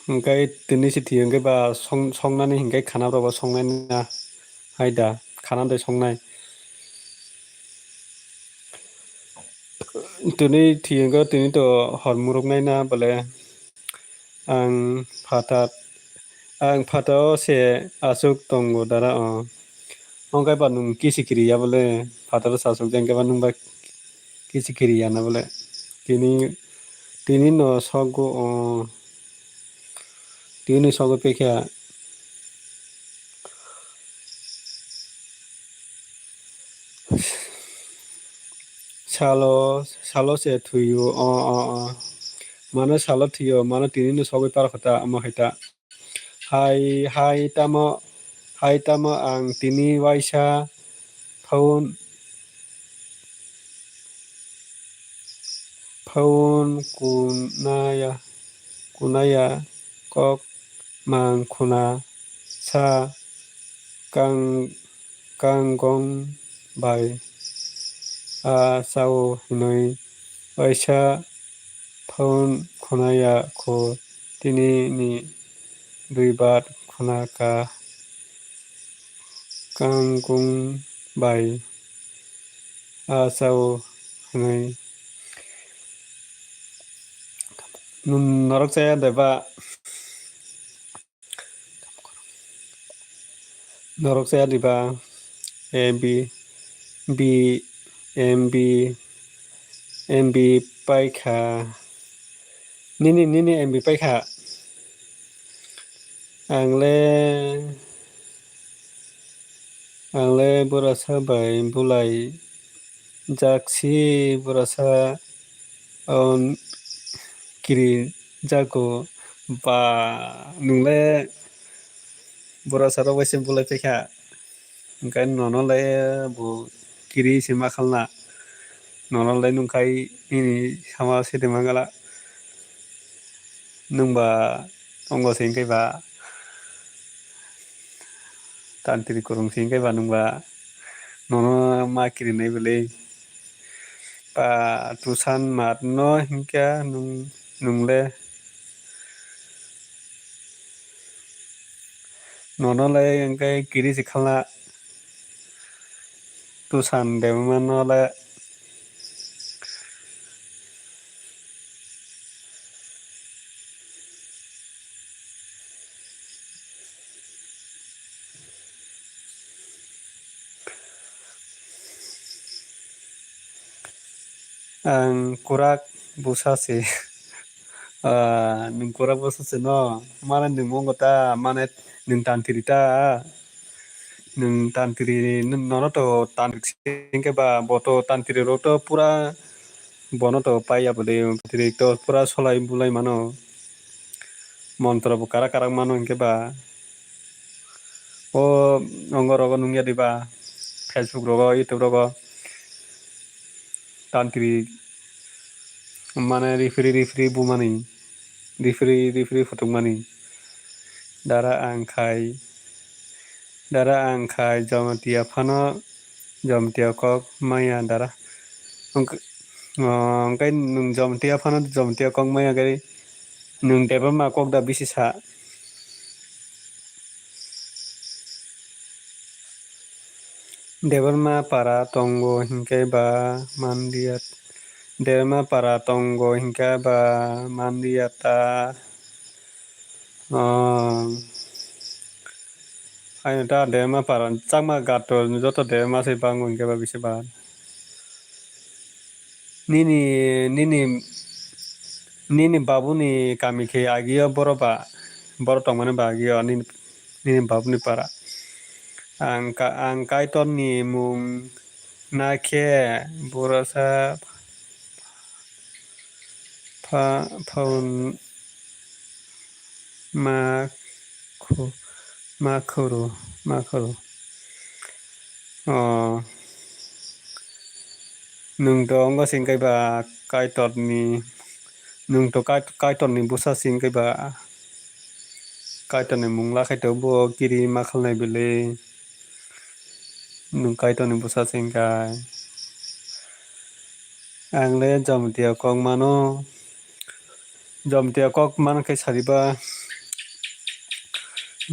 Hwnkhe tini se thwi hwnkhe ba song-, songnani hwnkhe khana rok bo songnai na hai da, khana de songnai. Tini thwi hwnkhe tini to hor muruk nai na bole. Ang phatar, ang phataro se aswk tongo dara o. Hwnkhe ba nwng kisi kiri ya bole, phataro se aswk jeng khe ba nwng ba kisi kiri ya na bole. Tini, tini no sogwi o, tini sogwi pekha. Salo, salo se thwio, o, o, o. Mano salo thwio, mano tini no sogwi par kha ta, omo hai ta. Hai, hai tamo, hai tamo ang tini waisa phone, phone kunaya, kunaya kok mang khuna sa kang kangkong bai a chao hinwi waisa phone khunaya kho tini ni duibar khuna ka kangkong bai a chao hinwi. Norok chaya de ba? Norok chaya diba? M B, B, M B, M B paikha. Nini, nini M B paikha. Ang le, ang le borasa bai bulai jak si, borasa on kiri jago ba, nwng le borasa rok bai se bulai paikha. Hwnkhe nono le bo kiri se ma khalna. Nono le nwng khai nini sama sete ma gala. Nwng ba tongo se hwnkhe ba tantri kwrwng se hwnkhe ba nwng ba nono ma kirinai bwlwi. Ba tusan mat no hwnkhe nwng, nwng le. Nono le hwnkhe kiri se khalna. Tusan de mano le. Ang kwrak bwsa se. Ah, nwng kwrak bwsa se no. Mane nwng mongo ta, mane nwng tantri ta. Nwng tantri, nono to tantri se hwnkhe ba, bo to tantri rok to pura bono to paiya bo de, tantri to pura solai bulai mano. Montro bo karak karak mano hwnkhe ba. O ongo rogo nungya diba, Facebook rogo, YouTube rogo, tantri mane referee, referee bumani, referee, referee phutukmani. Dara ang khai, dara ang khai Jamatia phano, Jamatia kok maya dara. Hwnkhe, o, hwnkhe nwng Jamatia phano, Jamatia kok maya khe nwng Debbarma kok da bisi sa. Debbarma para tongo hinkhe ba manliya. Debbarma para tongo hinkhe ba manliya ta. Ah, haino ta Debbarma para chakma gato joto Debbarma se bango hinkhe ba bisi ba. Nini, nini, nini babuni kami khe agio boro ba, boro tongmani ba agio nini, nini babuni para. Ang ka-, ang Kaitorni mung na khe boroksa pha-, phaun ma khu-, ma khuru, ma khuru. O, nwng to wngkha se hwnkhe ba Kaitorni, nwng to Kai-, Kaitorni bwsa se hwnkhe ba, Kaitorni mung lakhai to bo kiri ma khalnai bwlwi, nwng Kaitorni bwsa se hwnkhe. Ang le Jamatia kok mano. Jamatia kok man khe sariba.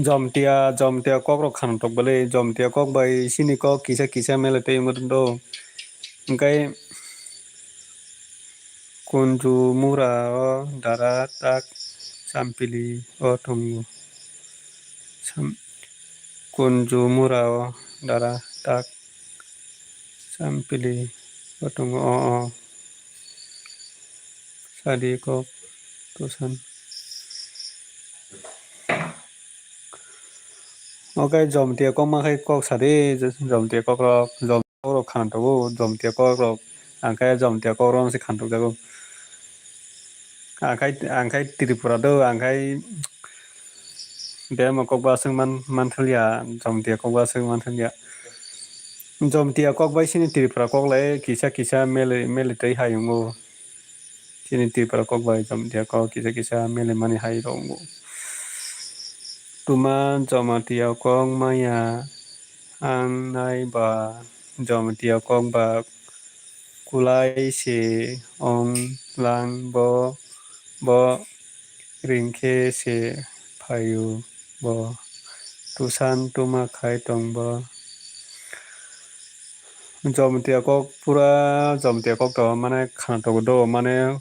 Jamatia, Jamatia kok rok khana tok bwlwi. Jamatia kok bai sini kok kisa kisa mele tei wngwi tongdo. Hwnkhe Kunju mura o dara tak Champili o tongo. Sam-, Kunju mura o dara tak Champili o tongo o, o. Sadi kok tusan. Oke, Jamatia kok ma khai kok sadi, Jamatia kok rok, Jamatia kok rok khana tongo, Jamatia kok rok, ang khe Jamatia kok rok se khana tokjago. Ang khai, ang khai Tripura do, ang khai Debbarma kok ba aswk man, man thangya, Jamatia kok ba aswk man thangya. Jamatia kok bai sini Tripura kok lai kisa kisa mele, mele tei hai wngo. Chini Tripura kok bai Jamatia kok kisa kisa mele mani hai rok wngo. Tuma Jamatia kok maya ang nai ba Jamatia kok ba kulai se ong lang bo, bo ring khe se phaio bo tusan tuma khai tong bo. Jamatia kok pura Jamatia kok to mane khana togo do, mane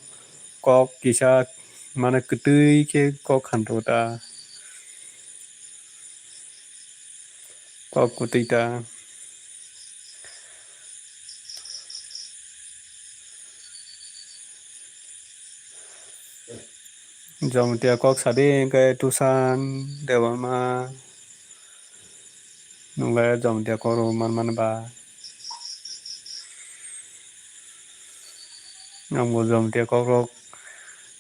kok kisa mane kwtwi khe kok khana togo ta. Kok kwtwi ta. Jomtia kok sadi hwnkhe Tusan Debbarma. Nwng le Jomtia kok rw man mani ba? Ang bo Jomtia kok rok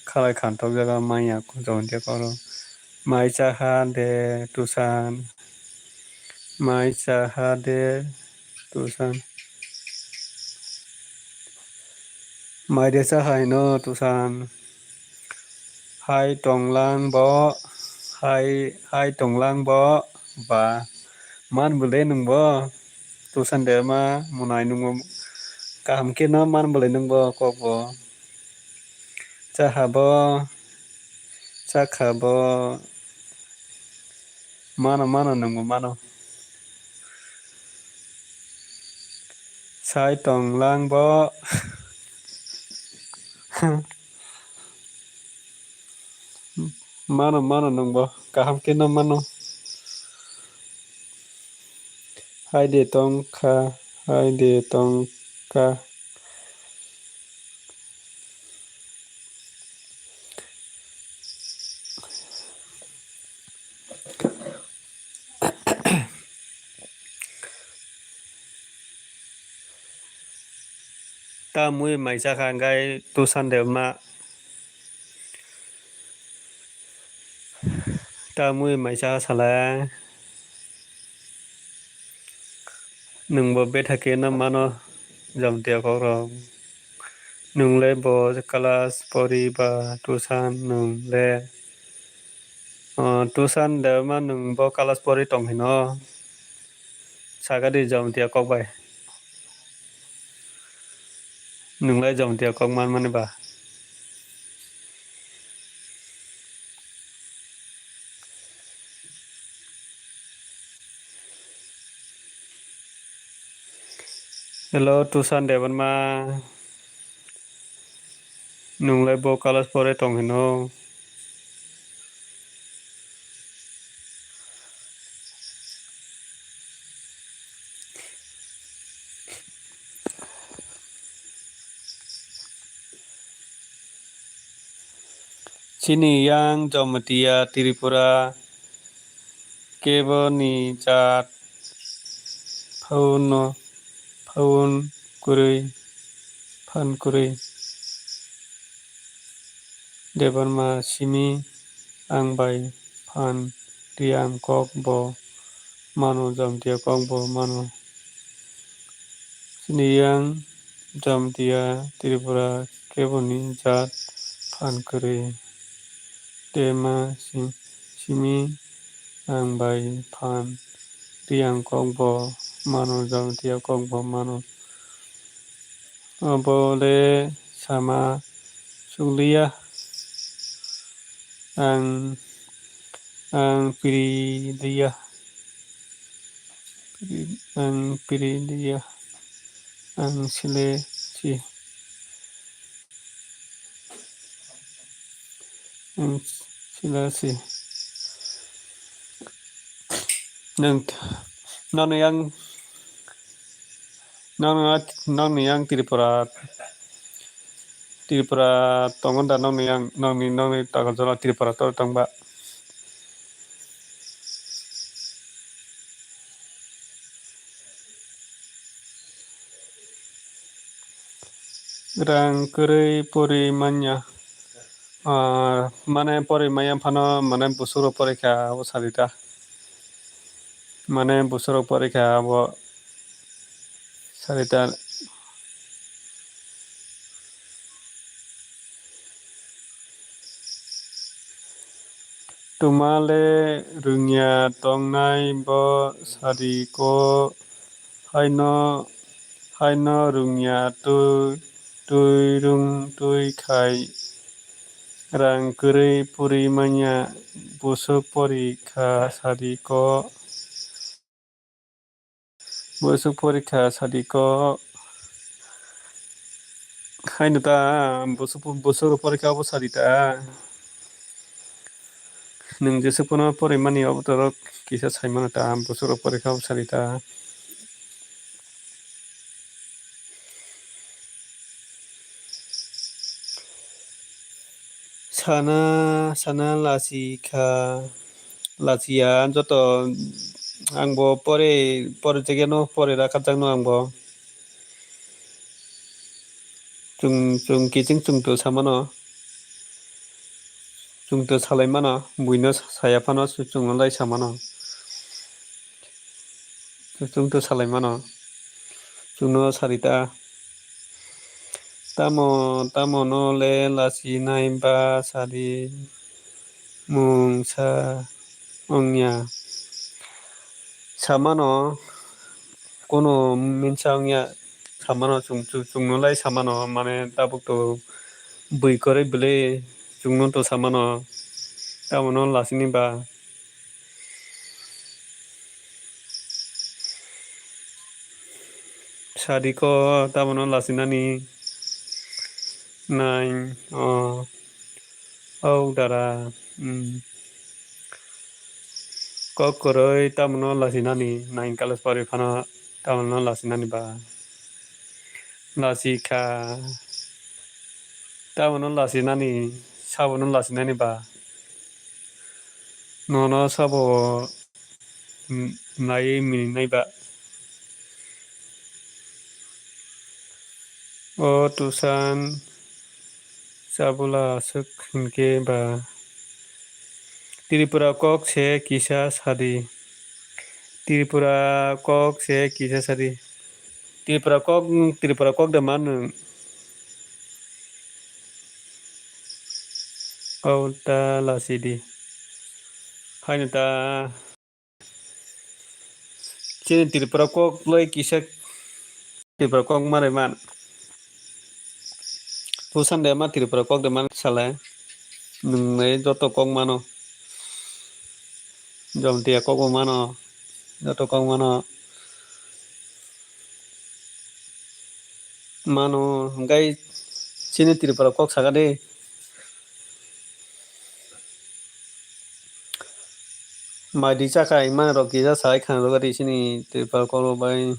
khalai khantok jaga manya Jomtia kok rok. Mai cha ha de Tusan. Mai cha ha de Tusan. Mai de cha hai no Tusan. Hai tonglang bo, hai, hai tonglang bo, ba. Man bwle nwng bo, Tusan de ma, mwnai nwng bo. Kaham khe no man bwle nwng bo, kok bo. Cha ha bo, cha kha bo. Mano, mano, nwng bo mano. Sai tonglang bo. Mano, mano, nwng bo kaham khe no mano. Hai de tong kha, hai de tong kha. Tamwi mai cha kha hwnkhe Tusan Debbarma. Tamwi mai cha kha sala. Nwng bo betha khe no mano Jomtia kok rok. Nwng le bo class pori ba Tusan nwng le? O, Tusan Debbarma nwng bo class pori tong hino. Sakadi Jomtia kok bai. Nwng le Jomtia kok man mani ba? Hello, Tusan Debbarma. Nwng le bo class pori tong hino. Chini yang Jamatia Tripura kebo ni jat phaun no, phaun kwrwi, phan kwrwi. Debbarma simi ang bai phan riyang kok bo mano, Jamatia kok bo mano. Chini yang Jamatia Tripura kebo ni jat phan kwrwi. Debbarma si-, simi ang bai phan riyang kok bo mano, Jamatia kok bo mano. Obo le sama chukliya. Ang, ang piri liya. Piri, ang piri liya. Ang sile si. Ang sila si. Nang, nang yang, nang, nang yang Tripura, Tripura tongo da nang yang, nang ni, nang ni tagal jora Tripura tor tong ba. Rang kwrwi pori manya. Ah, mane pori maya phano, mane busuro pori kha abo sarita. Mane busuro pori kha abo sarita. Twma le rwngya tongnai bo sadi ko, haino, haino rwngya twi, twi rwng twi khai rang kwrwi puri manya busuk pori kha sadi ko. Busuk porikha sadi ko. Haino ta, busuk, busuk porikha obo sadi ta. Nwng jesuk pono porimani obo torok kisa saimano ta, busuk porikha obo sadi ta. Sana, sana lasi kha, lasi ya, joto ang bo pore, pore jageno pore rakha jakno ang bo. Chwng, chwng kiching chwng to samano. Chwng to salai mano, buino saya phano chwng no lai samano. Chwng to salai mano. Chwng no sarita. Tamo, tamo no le lasi nai ba sadi mung sa ongya. Samano, kono minsa ongya samano, chwng, chwng, chwng no lai samano, mane tabuk to bui kwrwi bwlwi chwng no to samano, tamo no lasini ba. Sadiko tamo no lasinani nai, o, o dara, mm. Kok kwrwi tamo no lasinani nine class pori phano tamo no lasinani ba. Lasi kha. Tamo no lasinani, sabo no lasinani ba. Nono sabo naiwi mininai ba. O Tusan, chabula aswk hinkhe ba. Tripura kok se kisa sadi. Tripura kok se kisa sadi. Tripura kok, Tripura kok de man nwng. Kok ta lasi di. Haino ta. Chini Tripura kok loi kisa Tripura kok manwi man. Pusan de ma Tripura kok de man sale. Nwng nai joto kok mano. Jomtia kok bo mano. Joto kok mano. Mano, hwnkhe chini Tripura kok saka de. Mai di chakha himani rok kisa sai khana rwgadi chini Tripura kok rok bai.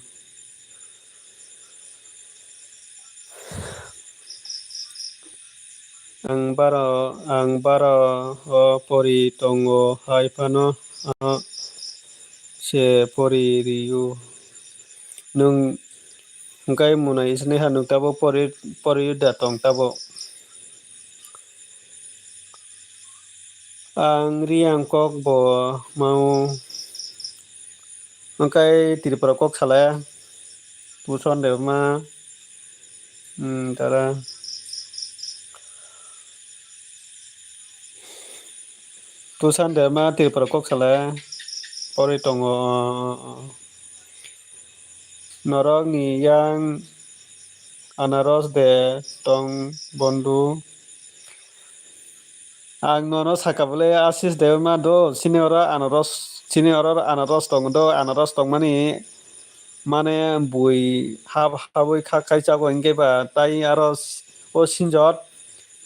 Ang baro, ang baro o pori tongo hai phano ano se pori rio. Nwng hwnkhe mwnai isini ha nwng tabuk pori, pori da tong tabuk. Ang Riang kok bo mau. Hwnkhe Tripura kok salaya. Puson de ma. Hmm, tara. Puson de ma Tripura kok salaya. Pori tongo. Norok ni yang anaros de tong bondu. Ang nono saka bole Asis Debbarma do, chini oro anaros, chini oro anaros tong do, anaros tongmani mane bui hab habwi kha khai chago hinkhe ba tai aro s-, o sinjot,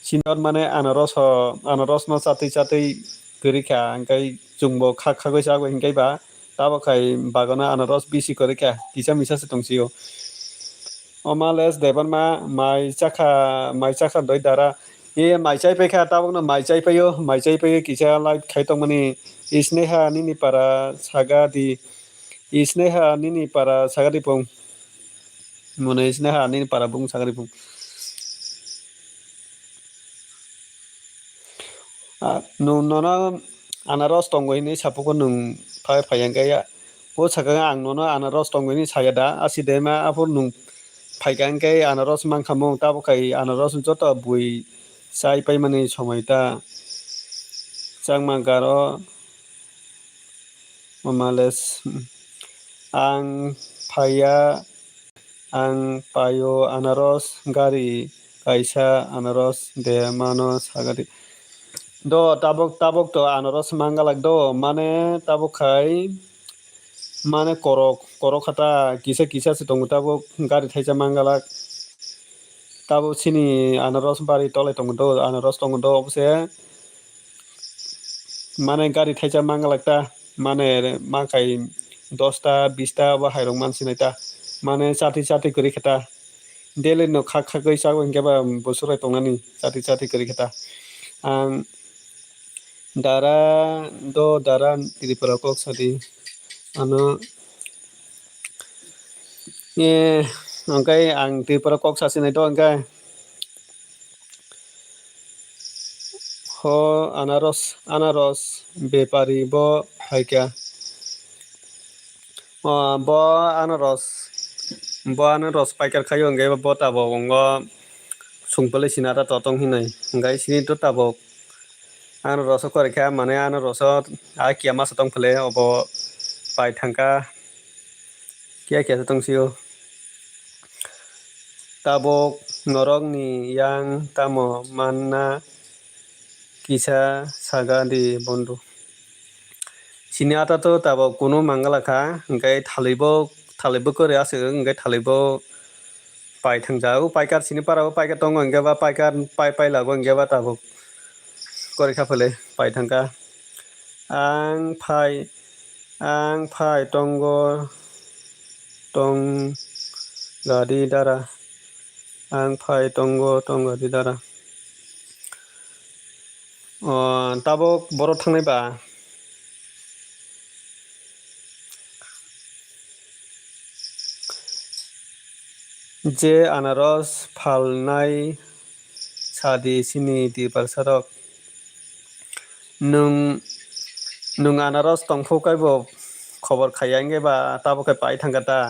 sinjot mane anaros ho, anaros no chatwi chatwi kwrwi kha, hinkhe chwngbo kha khagwi chago hinkhe ba tabok khai bagano anaros bisi kwrwi kha, kisa misa se tong sio. Oma les Debbarma mai chakha, mai chakha doi dara. E mai chai paikha, tabukno mai chai paio, mai chai paio kisa live khai tongmani. Isneha nini para saga di. Isneha nini para saga di pung. Mone Isneha nini para bung saga di pung. Ah, nwng nono anaros tongo hinwi sapuko nwng phai phai hwnkhe ya. O sakha ang nono anaros tongo hinwi saya da, asi de ma aphuru nwng phaikha hinkhe anaros mankha mung, tabuk khai anaros joto bui chai paimani somoi ta. Changma garo mama les, ang phaiya. Ang paio anaros gari kaisa anaros de mano sagadi. Do tabuk tabuk to anaros mangalak do mane tabuk khai mane korok korok khata kisa kisa se tongo tabuk gari thaisa mangalak tabuk chini anaros bari tolai tongo do anaros tongo do obose. Mane gari thaisa mangalak ta, mane mankhai dosta, bista bo hairok mansinai ta, mane chati chati kwrwi khe ta, daily no khak khagwi chagwi hinkhe ba bwswk bai tongnani chati chati kwrwi khe ta, Ang dara do dara Tripura kok sadi. Ano, eh, hwnkhe ang Tripura kok sasinai do hwnkhe. Ho anaros, anaros bepari bo phaikha. O, bo anaros, bo anaros paikar khaio hwnkhe bo tabuk wngkha sungpili sinata totong hinwi. Hwnkhe sini to tabuk anaros o kwrwikha, mane anaros o a kiya masa tong phile obo pai thangkha. Kiya kiya se tong sio. Tabuk norokni yang tamo manna kisa saga di bondhu. Sini ata to tabuk kunu mangala kha, hwnkhe thalibo, thalibo kwrwi aswk, hwnkhe thalibo pai thangjago, paikar sini para o paikar tongo, hwnkhe ba paikar pai pai lago, hwnkhe ba tabuk kwrwi kha phale pai thangkha. Ang phai, ang phai tongo, tong gadi dara. Ang phai tongo, tong gadi dara. O, tabuk boro thangnai ba? Je anaros phalnai sadi sini Tiprasarok. Nwng, nwng anaros tongphuk kaibo khobor khaiya hwnkhe ba tabuk khe pai thangkha ta?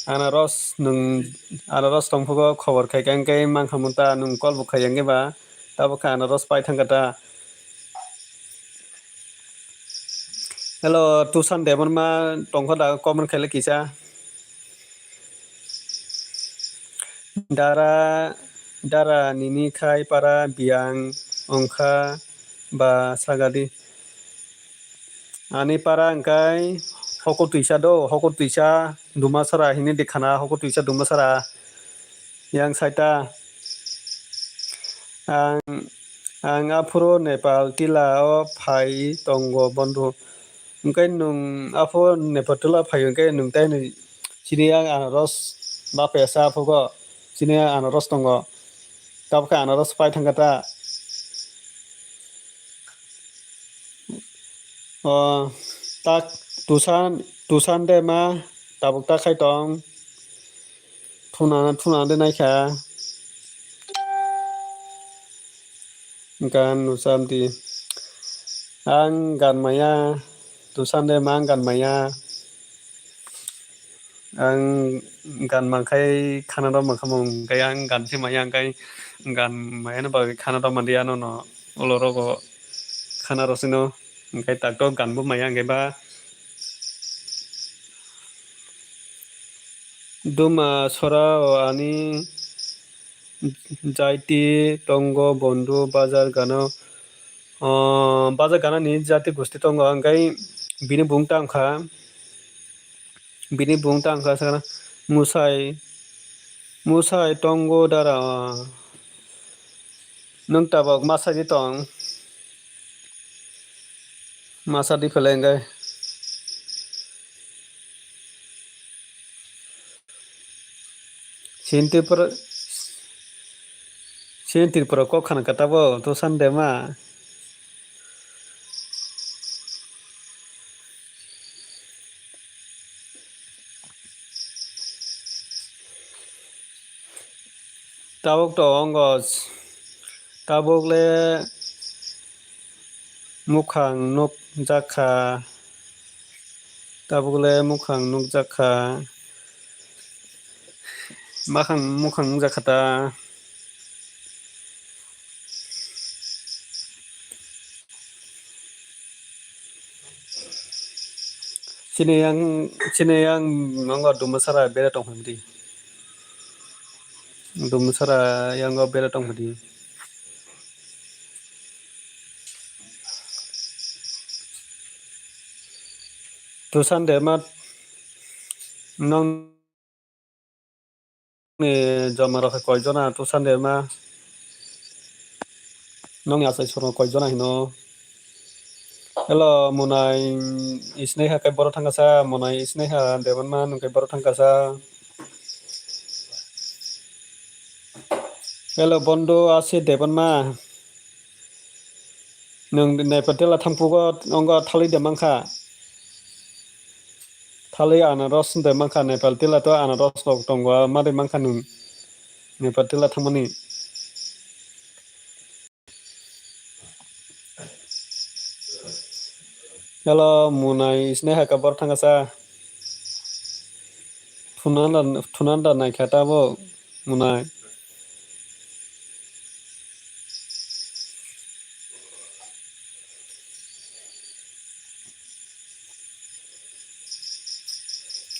Anaros nwng, anaros tongphugo khobor khaikha hwnkhe mankha mun ta nwng call bo khaiya hwnkhe ba tabuk khe anaros pai thangkha ta? Hello, Tusan Debbarma tongkha da, comment khaile kisa. Dara, dara nini khai para biyang ongkha ba sagadi. Ani para hwnkhe Hokur Twisa do, Hokur Twisa Dumasara hini dikhana, Hokur Twisa Dumasara yang saita. Ang, ang aphuru Nepal tila o phai tongo bondhu. Hwnkhe nwng aphuru Nepal tila phai hwnkhe nwng tei chini yang anaros bapesa aphugo, chini yang anaros tongo. Tabukhe anaros pai thangkha ta? O, tak Tusan, Tusan de ma tabuk ta khai tong. Thuna, thuna de naikha. Gan nucham di. Ang gan maya, Tusan de ma ang gan maya. Ang gan mankhai khana rw mankha mung, hwnkhe ang gan se maya, hwnkhe gan maya ni bagwi khana rw mandi ano no ulo rogo khana rw sino, hwnkhe tak to gan bo maya, hwnkhe ba Duma sora o ani jaiti tongo bondhu bazar gana, o, bazar gana ni jati gusti tongo, hwnkhe bini bung tangkha. Bini bung tang kha sakna, "Musai, musai tongo dara, nwng tabok ma sadi tong?" Ma sadi pele hwnkhe. Chin Tripura, Chin Tripura kok khana kata bo, to san de ma. Tabuk to ongos, tabuk le mukhang nukjakha, tabuk le mukhang nukjakha, makhang mukhang nukjakha ta. Chini yang, chini yang nongo Dumasara bere tong phai di. Dumasara yango bere tong phai di. Tusan de ma nong ni joma rok koi jona Tusan de ma? Nongni achai soro koi jona hino? Hello, Monai Isnaiha kai boro thangkasa, Monai Isnaiha Debanma nung kai boro thangkasa. Hello, Bondo Ase Debanma. Nwng Nepal tila thangpugo wngkha thalwi de mankha. Thalwi anaros de mankha, Nepal tila to anaros rok tongo, ma de mankha nwng Nepal tila thangmani. Hello, Munai, isne haka bor thangasa. Thunanda, thunanda naikha tabo, Munai.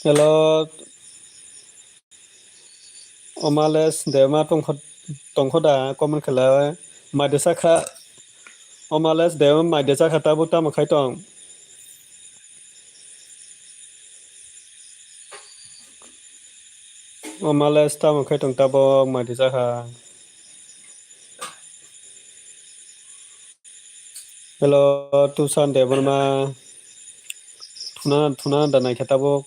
Hello. Omales dema tongkho, tongkho da comment khlai. Maide sakha. Omales dema maide sakha tabuk tamo khai tong. Omales tamo khai tong tabuk maide sakha. Hello, Tusan Debbarma. Thuna, thuna da naikha tabuk.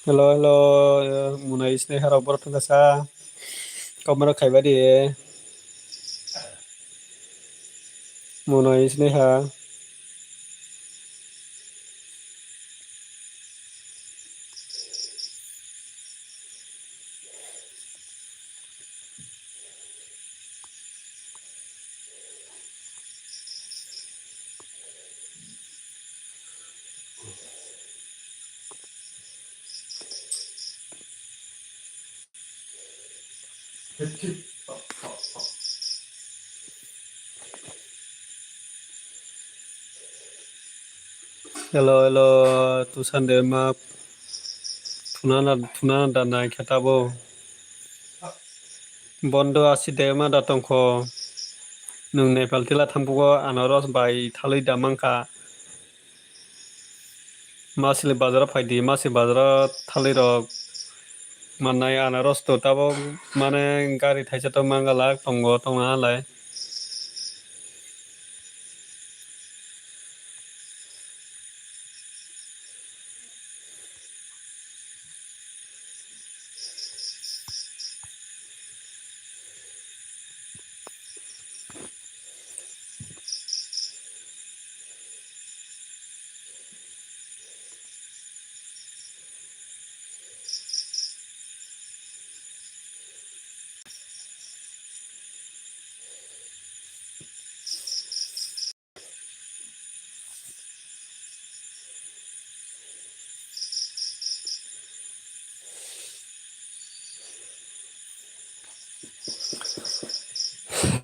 Hello, hello, Munai isne harok borok thangkasa. Komoro khaiba di. Munai isne ha. Hello, hello, Tusan Debbarma. Thuna na, thuna da naikha tabuk. Bondo asi dema da tongkho. Nwng Nepal tila thangpugo anaros bai thalwi da mankha. Masili bazaro phaidi, masi bazaro thalwi rok mannai anaros to tabuk mane gari thaisa to mangalak tongo tongna halai.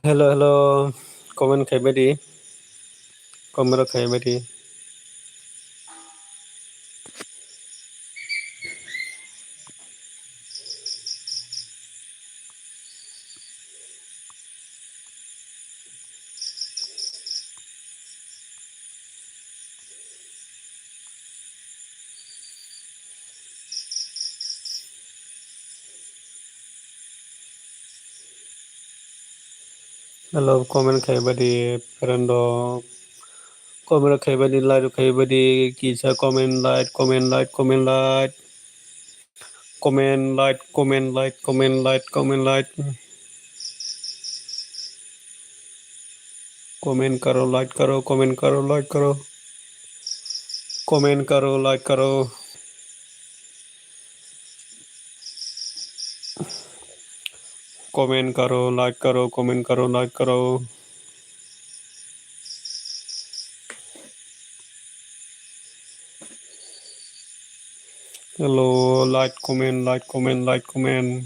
Hello, hello. Comment khaibai di. Comment rok khaibai di. Hello, comment khaibai di, friend rok. Comment rok khaibai di, like rok khaibai di, kisa comment, like, comment, like, comment, like. Comment, like, comment, like, comment, like, comment, like. Comment karo, like karo, comment karo, like karo. Comment karo, like karo. Comment karo, like karo, comment karo, like karo. Hello, like, comment, like, comment, like, comment.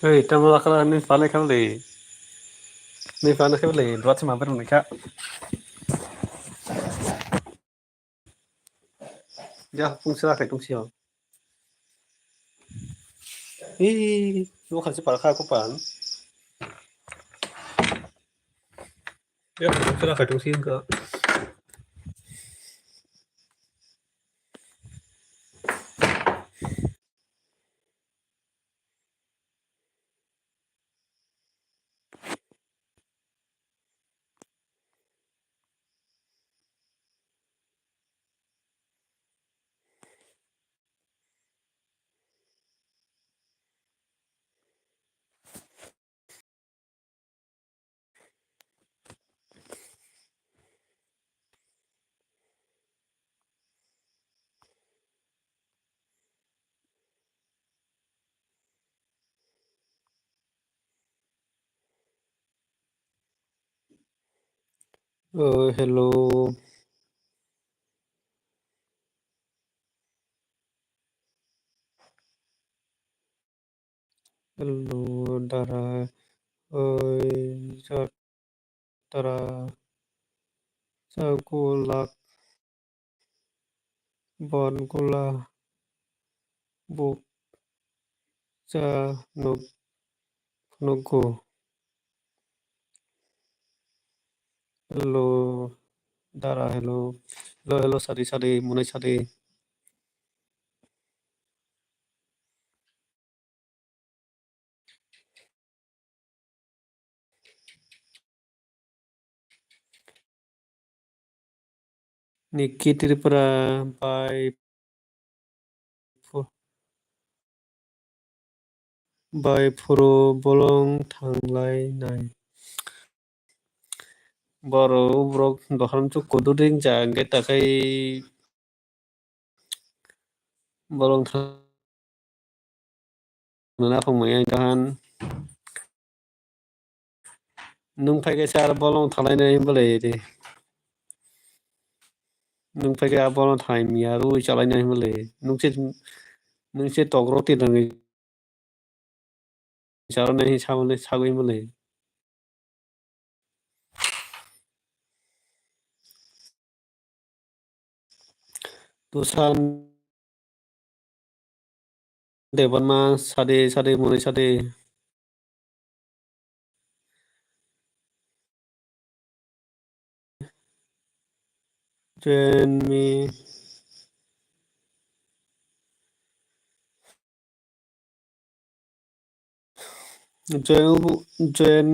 Oi, tamo lakala ni phane khamli. Ni phane khamli, dua thima berung ni kha. Ya, pung sila khai tungsi ho. Ih, dua khan si par kha ko pan. Ya, pung sila khai tungsi ka. Oh, hello. Hello, dara. Oi, jatara. Chagulak. Bon gula buk cha nuk nugo. Hello, dara, hello. Hello, hello, sadi, sadi, munai sadi. Niki Tripura bai phu-, bai phuru bolong thanglai nai. Boro borok dohor chuk kudu ring ja hwnkhe takhai bolong thang-, naphang maya dohan. Nung phai kaisa aro bolong thanglai nai bwlai de. Nung phai khe a bolong thanglai mia rwi chalai nai bwlai. Nung se, nung se tok roti rwngwi charo nai hi sabole sagwi bole. Tushan Debbarma sade sade mone sade. Join me. Join, join,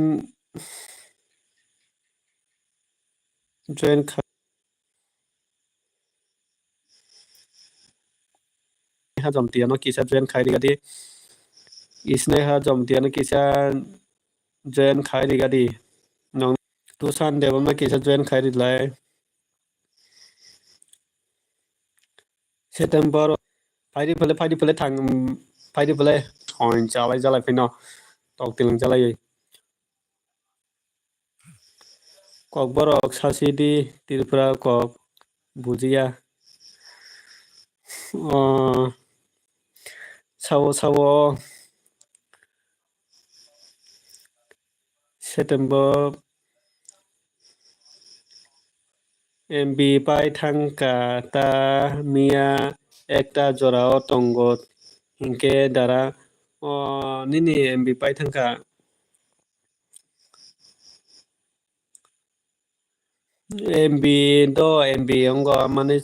join kha-, ha jom tiano kisa join khai rigadi. Isne ha jom tiano kisa join khai rigadi. Nong Tushan Debbarma kisa join khai rilai. September, phaidi phale, phaidi phale thang, phaidi phale, thon chalai chalai phino, tok tilang chalai. Kokborok sasi di, Tripura kok bujiya. O, sao, sao, September M B pai thangkha ta miya ekta jorao tongo hinkhe dara o nini M B pai thangkha. M B do M B ongo mane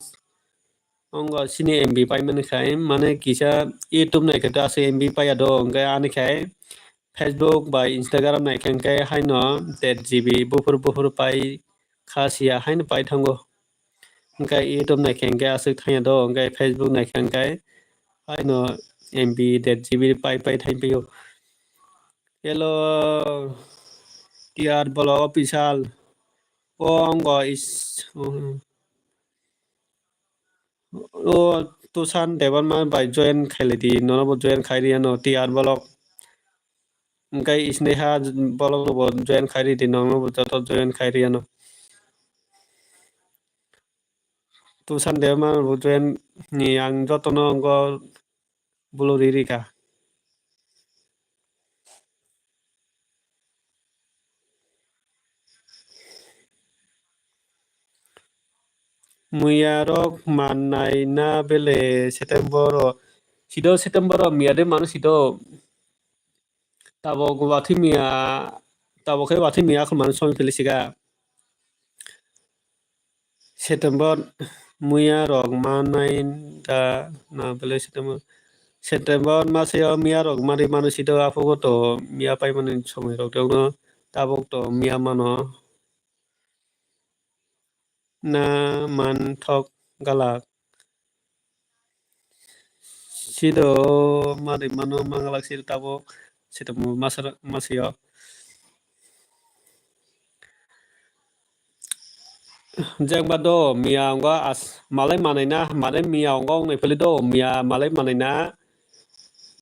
ongo sini M B pai mani khai mane kisa YouTube nai khe ta se M B pai ya do hwnkhe ani khai Facebook bai Instagram nai khe hwnkhe haino dead G B buphur buphur pai kha siya haino pai thango. Hwnkhe YouTube nai khe hwnkhe aswk thangya do hwnkhe Facebook nai khe hwnkhe haino M B dead G B pai pai thang pio. Hello, T R Bolo official. O ongo is, o, o Tushan Debbarma bai join khailai di, nono bo join khai riya no, T R Bolok. Hwnkhe Sneha Bolok no bo join khai ri di, nono bo joto join khai riya no. Tushan Debbarma bo join ni ang joto no ongo bolo ri ri kha. Muya rok mannai na bele September o. Sido September o miya de mano sido. Tabok watwi miya, tabok khe watwi miya akhol mano song philisiga. September muya rok manai da na bele September. September mase o miya rok mari mano sido aphuru to miya paimani somoi rok tongno tabok to miya mano. Na man thok galak. Sido mari mano mangalak sido tabok September masa, masio. Jengba do miya ongo as malai manai na, mane miya ongo wngnai phili do miya malai manai na.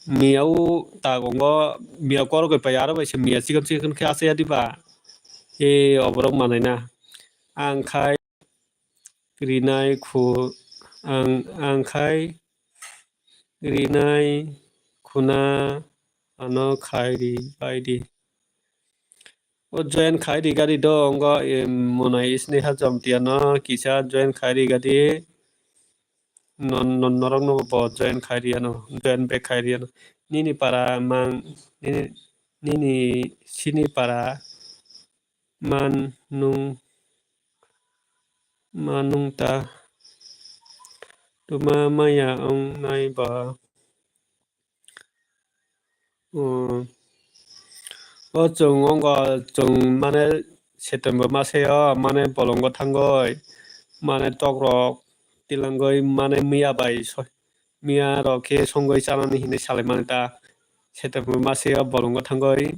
Miya u tak ongo miya korok bai aro bai se miya chikon chikon khe asai ya diba. E oborok manai na. Ang khai rinai khu ang, ang khai rinai khuna ano khai ri bai di. O join khai ri gari do ongo, em, monai isni ha jom tiano kisa join khai ri gari. Non, non norok no bo join khai ri ano, join back khai ri ano. Nini para mang, nini, nini sini para man nung, man nung ta. Tuma maya ong nai ba. Hmm. O chwng ongo chwng mane September mase o mane bolongo thangoi mane tok rok tilangoi mane miya bai so-, miya rok khe songoi chanani hinwi salai mani ta September mase o bolongo thangoi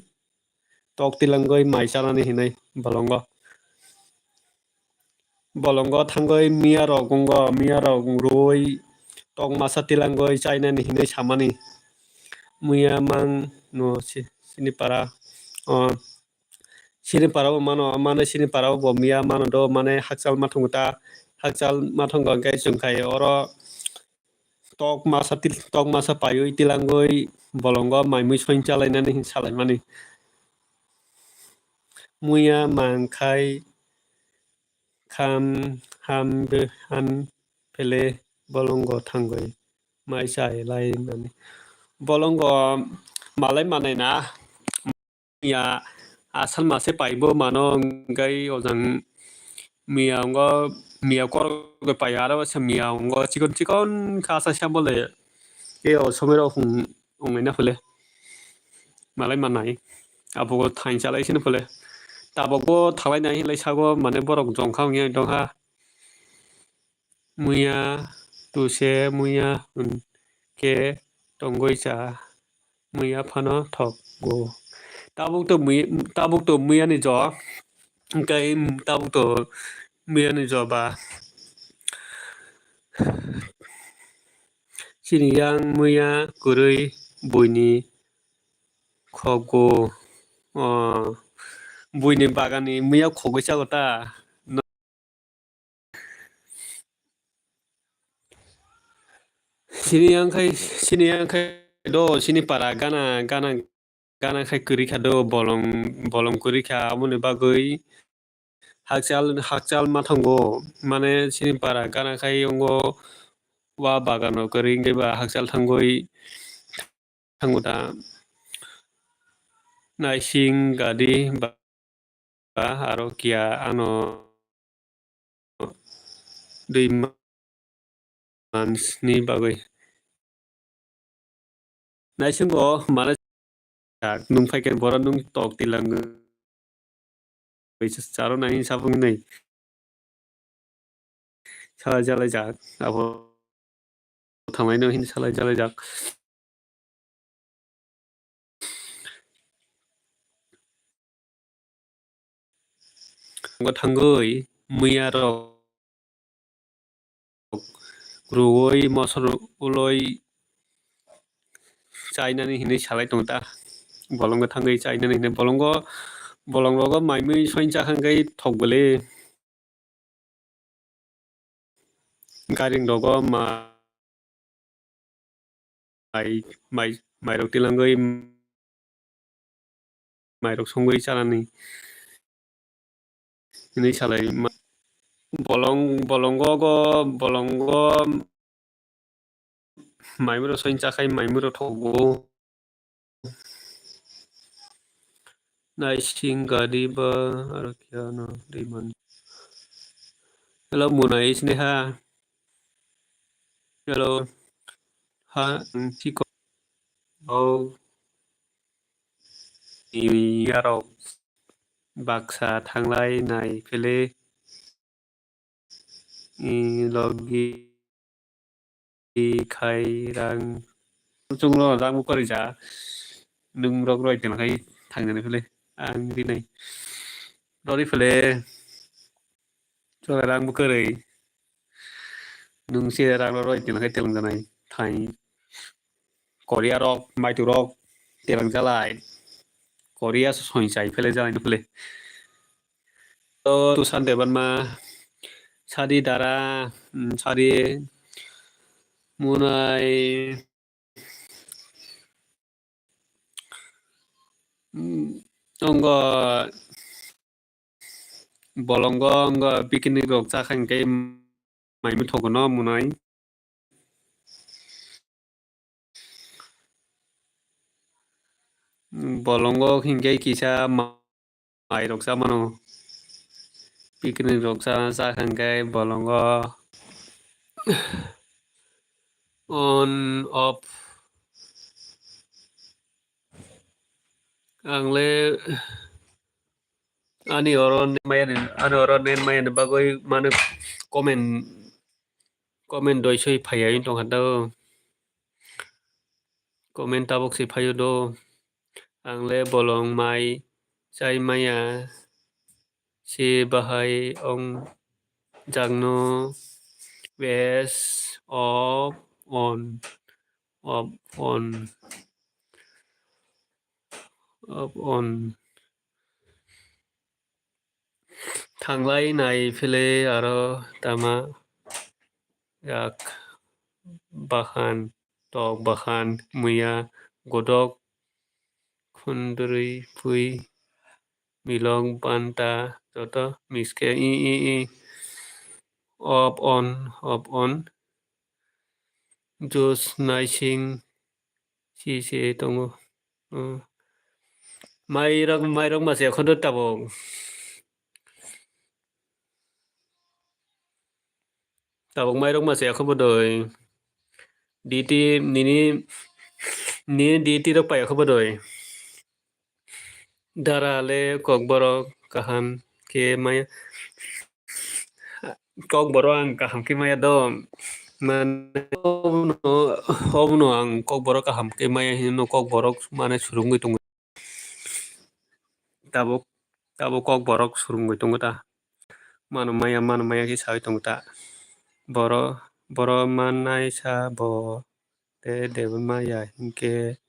tok tilangoi mai chanani hinwi bolongo. Bolongo thangoi miya rok ongo, miya rok rwui tok masa tilangoi chainani hinwi samani. Muya mang no si-, sini para, o, sini para bo mano, mane sini para bo miya mano do, mane hakchal ma thongo ta, hakchal ma thongo hwnkhe chwng khai oro tok masa til-, tok masa paiwi tilangoi bolongo mai mui soin chalainani hin salaimani. Muya mang khai kham ham be-, ham phele bolongo thangoi mai chai lai mani. Bolongo malai manai na. Miya asal mase paibo mano, hwnkhe ojang miya ongo, miya korok bai pai, aro se miya ongo chikon chikon kha sa bole. E o somoi rok wng, wngwi na phule. Malai manai. Abo thain chalai sini phule. Tabok bo thalai nai hinlai sago, mane borok jongkha wngya tongkha. Muya tuse muya hwn khe tongoi cha. Muya phano thokgo. Tabuk to mui-, tabuk to muyani jo. Hwnkhe tabuk to muyani jo ba. Chini yang muya kwrwi buini khokgo. O, buini bagani muya khogwi chago ta. Sini yang khai, sini yang khai do, sini para gana, gana, gana khai kwrwi kha do, bolong, bolong kwrwi kha, aboni bagwi hakchal, hakchal ma thango, mane sini para gana khai ongo, wa bagano kwrwi wngwi ba hakchal thangwi thango ta. Naising gadi ba, ba aro kiya ano dui ma-, mansni bagwi. Naisingo mane jak nung phaikhe boro nung tok tilang charo nai sabung nai. Salai jalai jak abo thanglai no hin salai jalai jak. Ngo thangwi muya rok rwui mosor uloi chainani hinwi salai tongo ta. Bolongo thangwi chainani hinwi bolongo, bolong rogo mai mui soin cha hwnkhe thok bwle. Gairing rogo mai, mai, mairok tilangwi mairok songwi chanani hinwi salai ma-, Bolong, bolongo go, bolongo maimuro soin chakhai maimuro thogo. Naising gadi ba aro kiyano rimani. Hello, Muna Isneha. Hello. Ha, chiko. Oh. Iyaro baksa thanglai nai phele. I logi khai rang. Chunglo rang bo kwrwi ja. Nwng rok roi tong khai thangnani phele. Ang rinai. Rori phele. Chwla rang bo kwrwi. Nwng se rang roi tong khai tong janai. Thai. Korea rok, maitu rok, terang jalai. Korea so soin chai phele jalai no phele. To, to Sunday ban ma, sadi dara, mm, sadi munai, mm, ongo bolongo, ongo picnic rok chakha hingke mai muthogo no munai. Bolongo hingke kisa ma-, mai rok cha mano. Picnic rok cha, cha hingke bolongo on off. Ang le ani oro net maya ni, ani oro net maya ni bagwi mano comment, comment doi soi phaiya wng tong kha do. Comment tabuk se phaio do. Ang le bolong mai chai maya se bahai ong jagno wes off on, off on, off on. Thanglai nai phele aro tama yak bahan tok bahan muya godok khundrwi pui milok banta joto miske i i i op on op on. Jos naising si se tongo. Hmm. Mairok, mairok masa yakhono tabuk. Tabuk mairok masa yakho bodoi. D T nini, nini D T rok pai yakho bodoi. Dara le kokborok kaham khe maya. Kokborok ang kaham khe maya do. Mane obono, obono ang kokborok kaham khe maya hino, kokborok mane surungwi tongo. Tabuk, tabuk kokborok surungwi tongo ta. Mano maya, mano maya khe sawi tongo ta. Boro, boro mannai sa bo de, de maya hinkhe.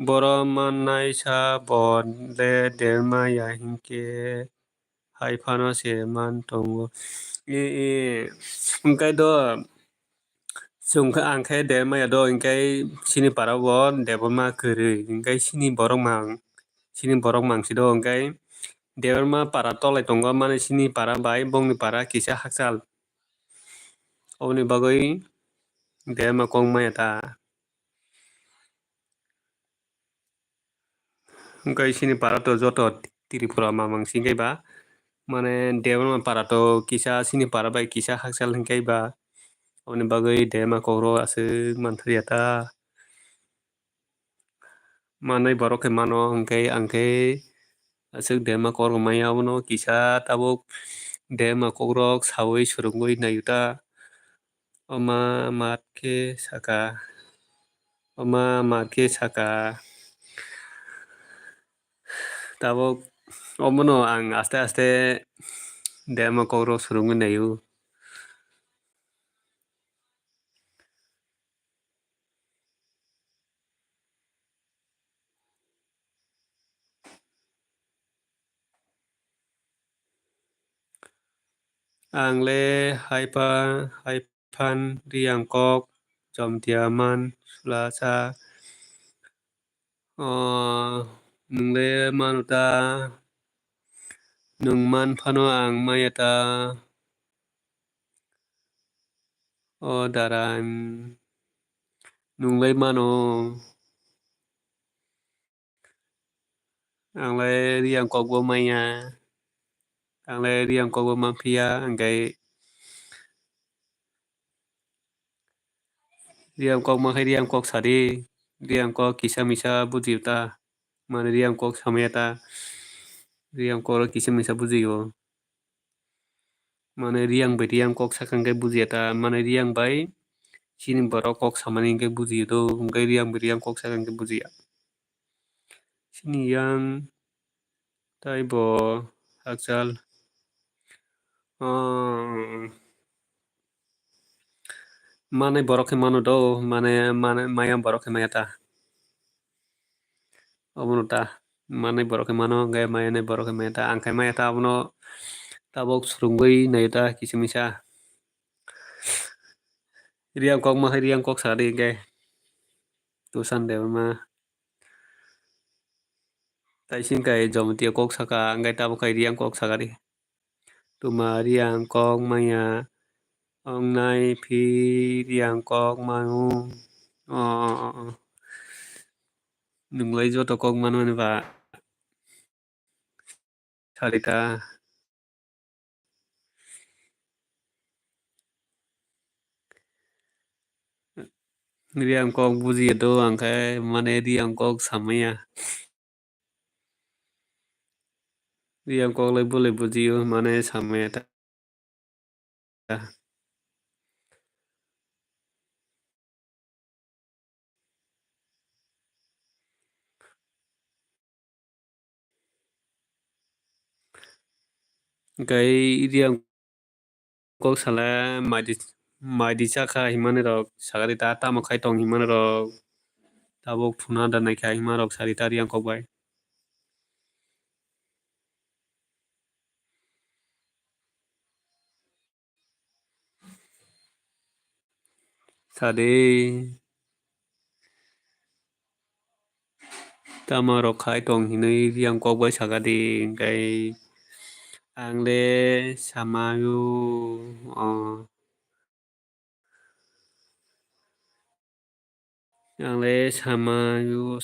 Boro mannai sa bo de, de maya hinkhe. Hai phano se man tongo. E, e, hwnkhe do, chwng khe, ang khe de maya do, hwnkhe chini para o Debbarma kwrwi, hwnkhe chini borok mang, chini borok mang si do, hwnkhe Debbarma para tolai tongo, mane chini para bai bongni para kisa hakchal. Oboni bagwi Debbarma kok maya ta. Hwnkhe chini para to joto Tripura mamang si hwnkhe ba, mane Debbarma para to kisa chini para bai kisa hakchal hwnkhe ba, aboni bagwi Debbarma kokro aswk manthar ya ta. Manwi borok khe mano hwnkhe ang khe aswk Debbarma kokro maya abono kisa tabuk Debbarma kokrok sawi swrwngwi naio ta. Oma mat khe saka, oma mat khe saka. Tabuk omono ang aste aste Debbarma kokrok swrwngwi naio. Ang le hai pha, hai phan ri ang kok, Jomtia man sula sa. O, nwng le mano ta, nwng man phano ang maya ta. O dara, nwng lai mano. Ang lai Riyang kok bo manya. Ang lai Riyang kok bo manphiya, hwnkhe Riyang kok mankhe Riyang kok sadi. Riyang kok kisa misa bujiyo ta. Mane Riyang kok samaya ta. Riyang kok kisa misa bujiyo. Mane Riyang bai Riyang kok sakha hwnkhe bujiya ta. Mane Riyang bai chini borok kok samani hwnkhe bujiyo do. Hwnkhe Riyang bai Riyang kok sakha hwnkhe bujiya. Chini yang tei bo hakchal, ah, manai borok khe mano do, mane, mane maya borok khe maya ta. Obono ta manai borok khe mano, hwnkhe maya nai borok khe maya ta. Ang khe maya ta, abono tabuk swrwngwi naio ta kisa misa. Riyang kok ma hai Riyang kok sadi hwnkhe. Tusan Debbarma. Taising kai Jamatia kok saka, hwnkhe tabuk kai Riyang kok saka di. Tuma Riyang kok maya, ong nai phi Riyang kok mayo. O, o, o, o. Nwng lai joto kok mano hwnba. Salita. Riyang kok bujiya do, ang khe mane Riyang kok samaya. Riyang kok lai bolai bujiyo, mane samaya ta. Hwnkhe Riyang kok sala maidi, maidi chakha hinmani rok sagadi ta, tamo khai tong hinmani rok tabuk phuna da naikha hinma rok sadi ta Riyang kok bai. Sadi. Tamo rok khai tong hinwi Riyang kok bai saka di, hwnkhe ang le samayo, o. Ang le samayo.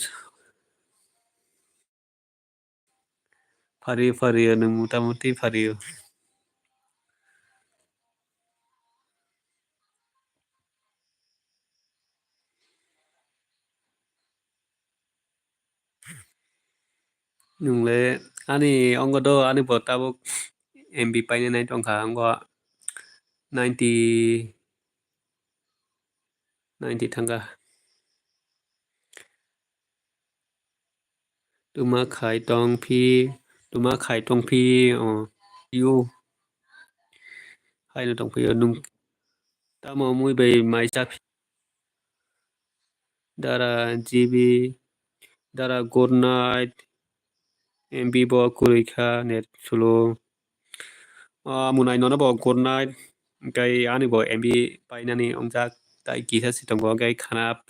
Phari phari o nwng mota moti phari o. Nwng le ani ongo do ani bo tabuk M B painani tongkha ongo ninety, ninety thangkha. Tuma khai tong phi, tuma khai tong phi, o, yo. Haino tong phi, o, nwng tamo mui bai mai cha phi. Dara G B, dara good night, M B bo kwrwi kha net slow. Ah, munai nono bo good night. Tei ani bo M B painani wngjak, tei kisa si tongo, hwnkhe khana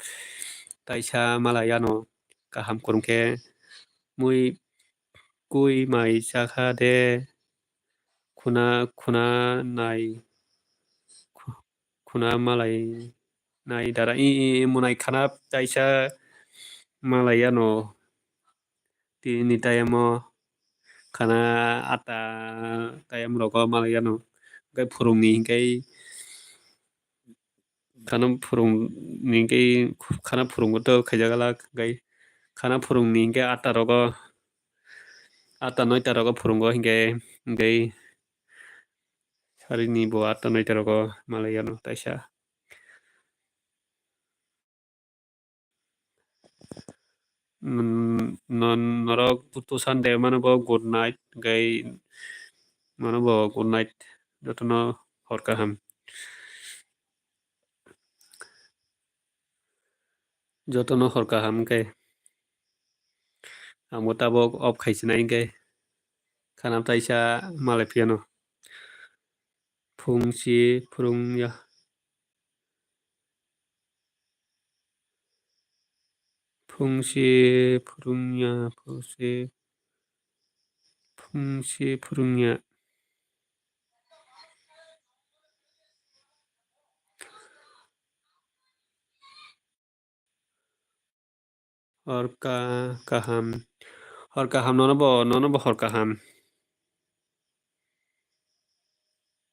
taisa malai ano kaham kwrwng khe mui kui mai chakha de, khuna, khuna nai, khu-, khuna malai nai dara i, i, i munai khana taisa malai ano. Tini tayamo khana ata tayam rogo malai ano. Hwnkhe phurungni hwnkhe khana phurungni hwnkhe khana phurungo to khaijak glak, hwnkhe khana phurungni hwnkhe ata rogo, ata noita rogo phurungo hwnkhe, hwnkhe sarini bo ata noita rogo malai ano taisa. Mm, non-, norok tu-, tusan de mano bo good night, gai mano bo good night, jotono hor kaham. Jotono hor kaham khe. Ang bo tabok off khai sinai hwnkhe khana taisa malai phiyano. Phungsi phwrwngya. Phungsi phwrwngya, phungsi, phungsi phwrwngya. Hor ka-, kaham. Hor kaham nono bo, nono bo hor kaham.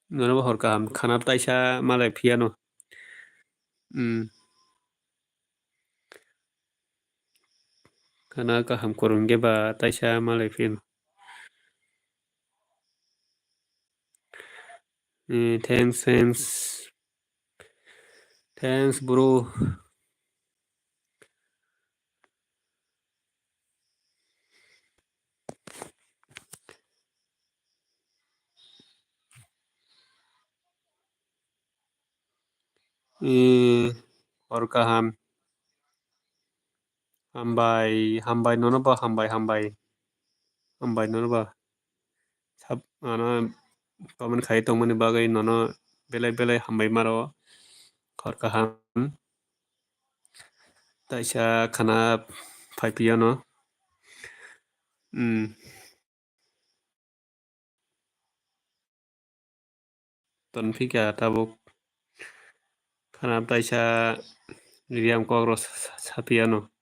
Nono bo hor kaham. Khana taisa malai phiyano. Hmm. Khana kaham kwrwngge ba taisa malai phiyano. Eh, thanks, thanks. Thanks, bro. Eh, hor kaham. Hambai, hambai nono ba, hambai, hambai. Hambai nono ba. Sab-, ano comment khai tongmani bagwi nono belai belai hambai maro. Hor kaham. Taisa khana phai phiyano. Hmm. Ton phika tabuk. Khana taisa riyam kokro sa-, sa-, saphiyano.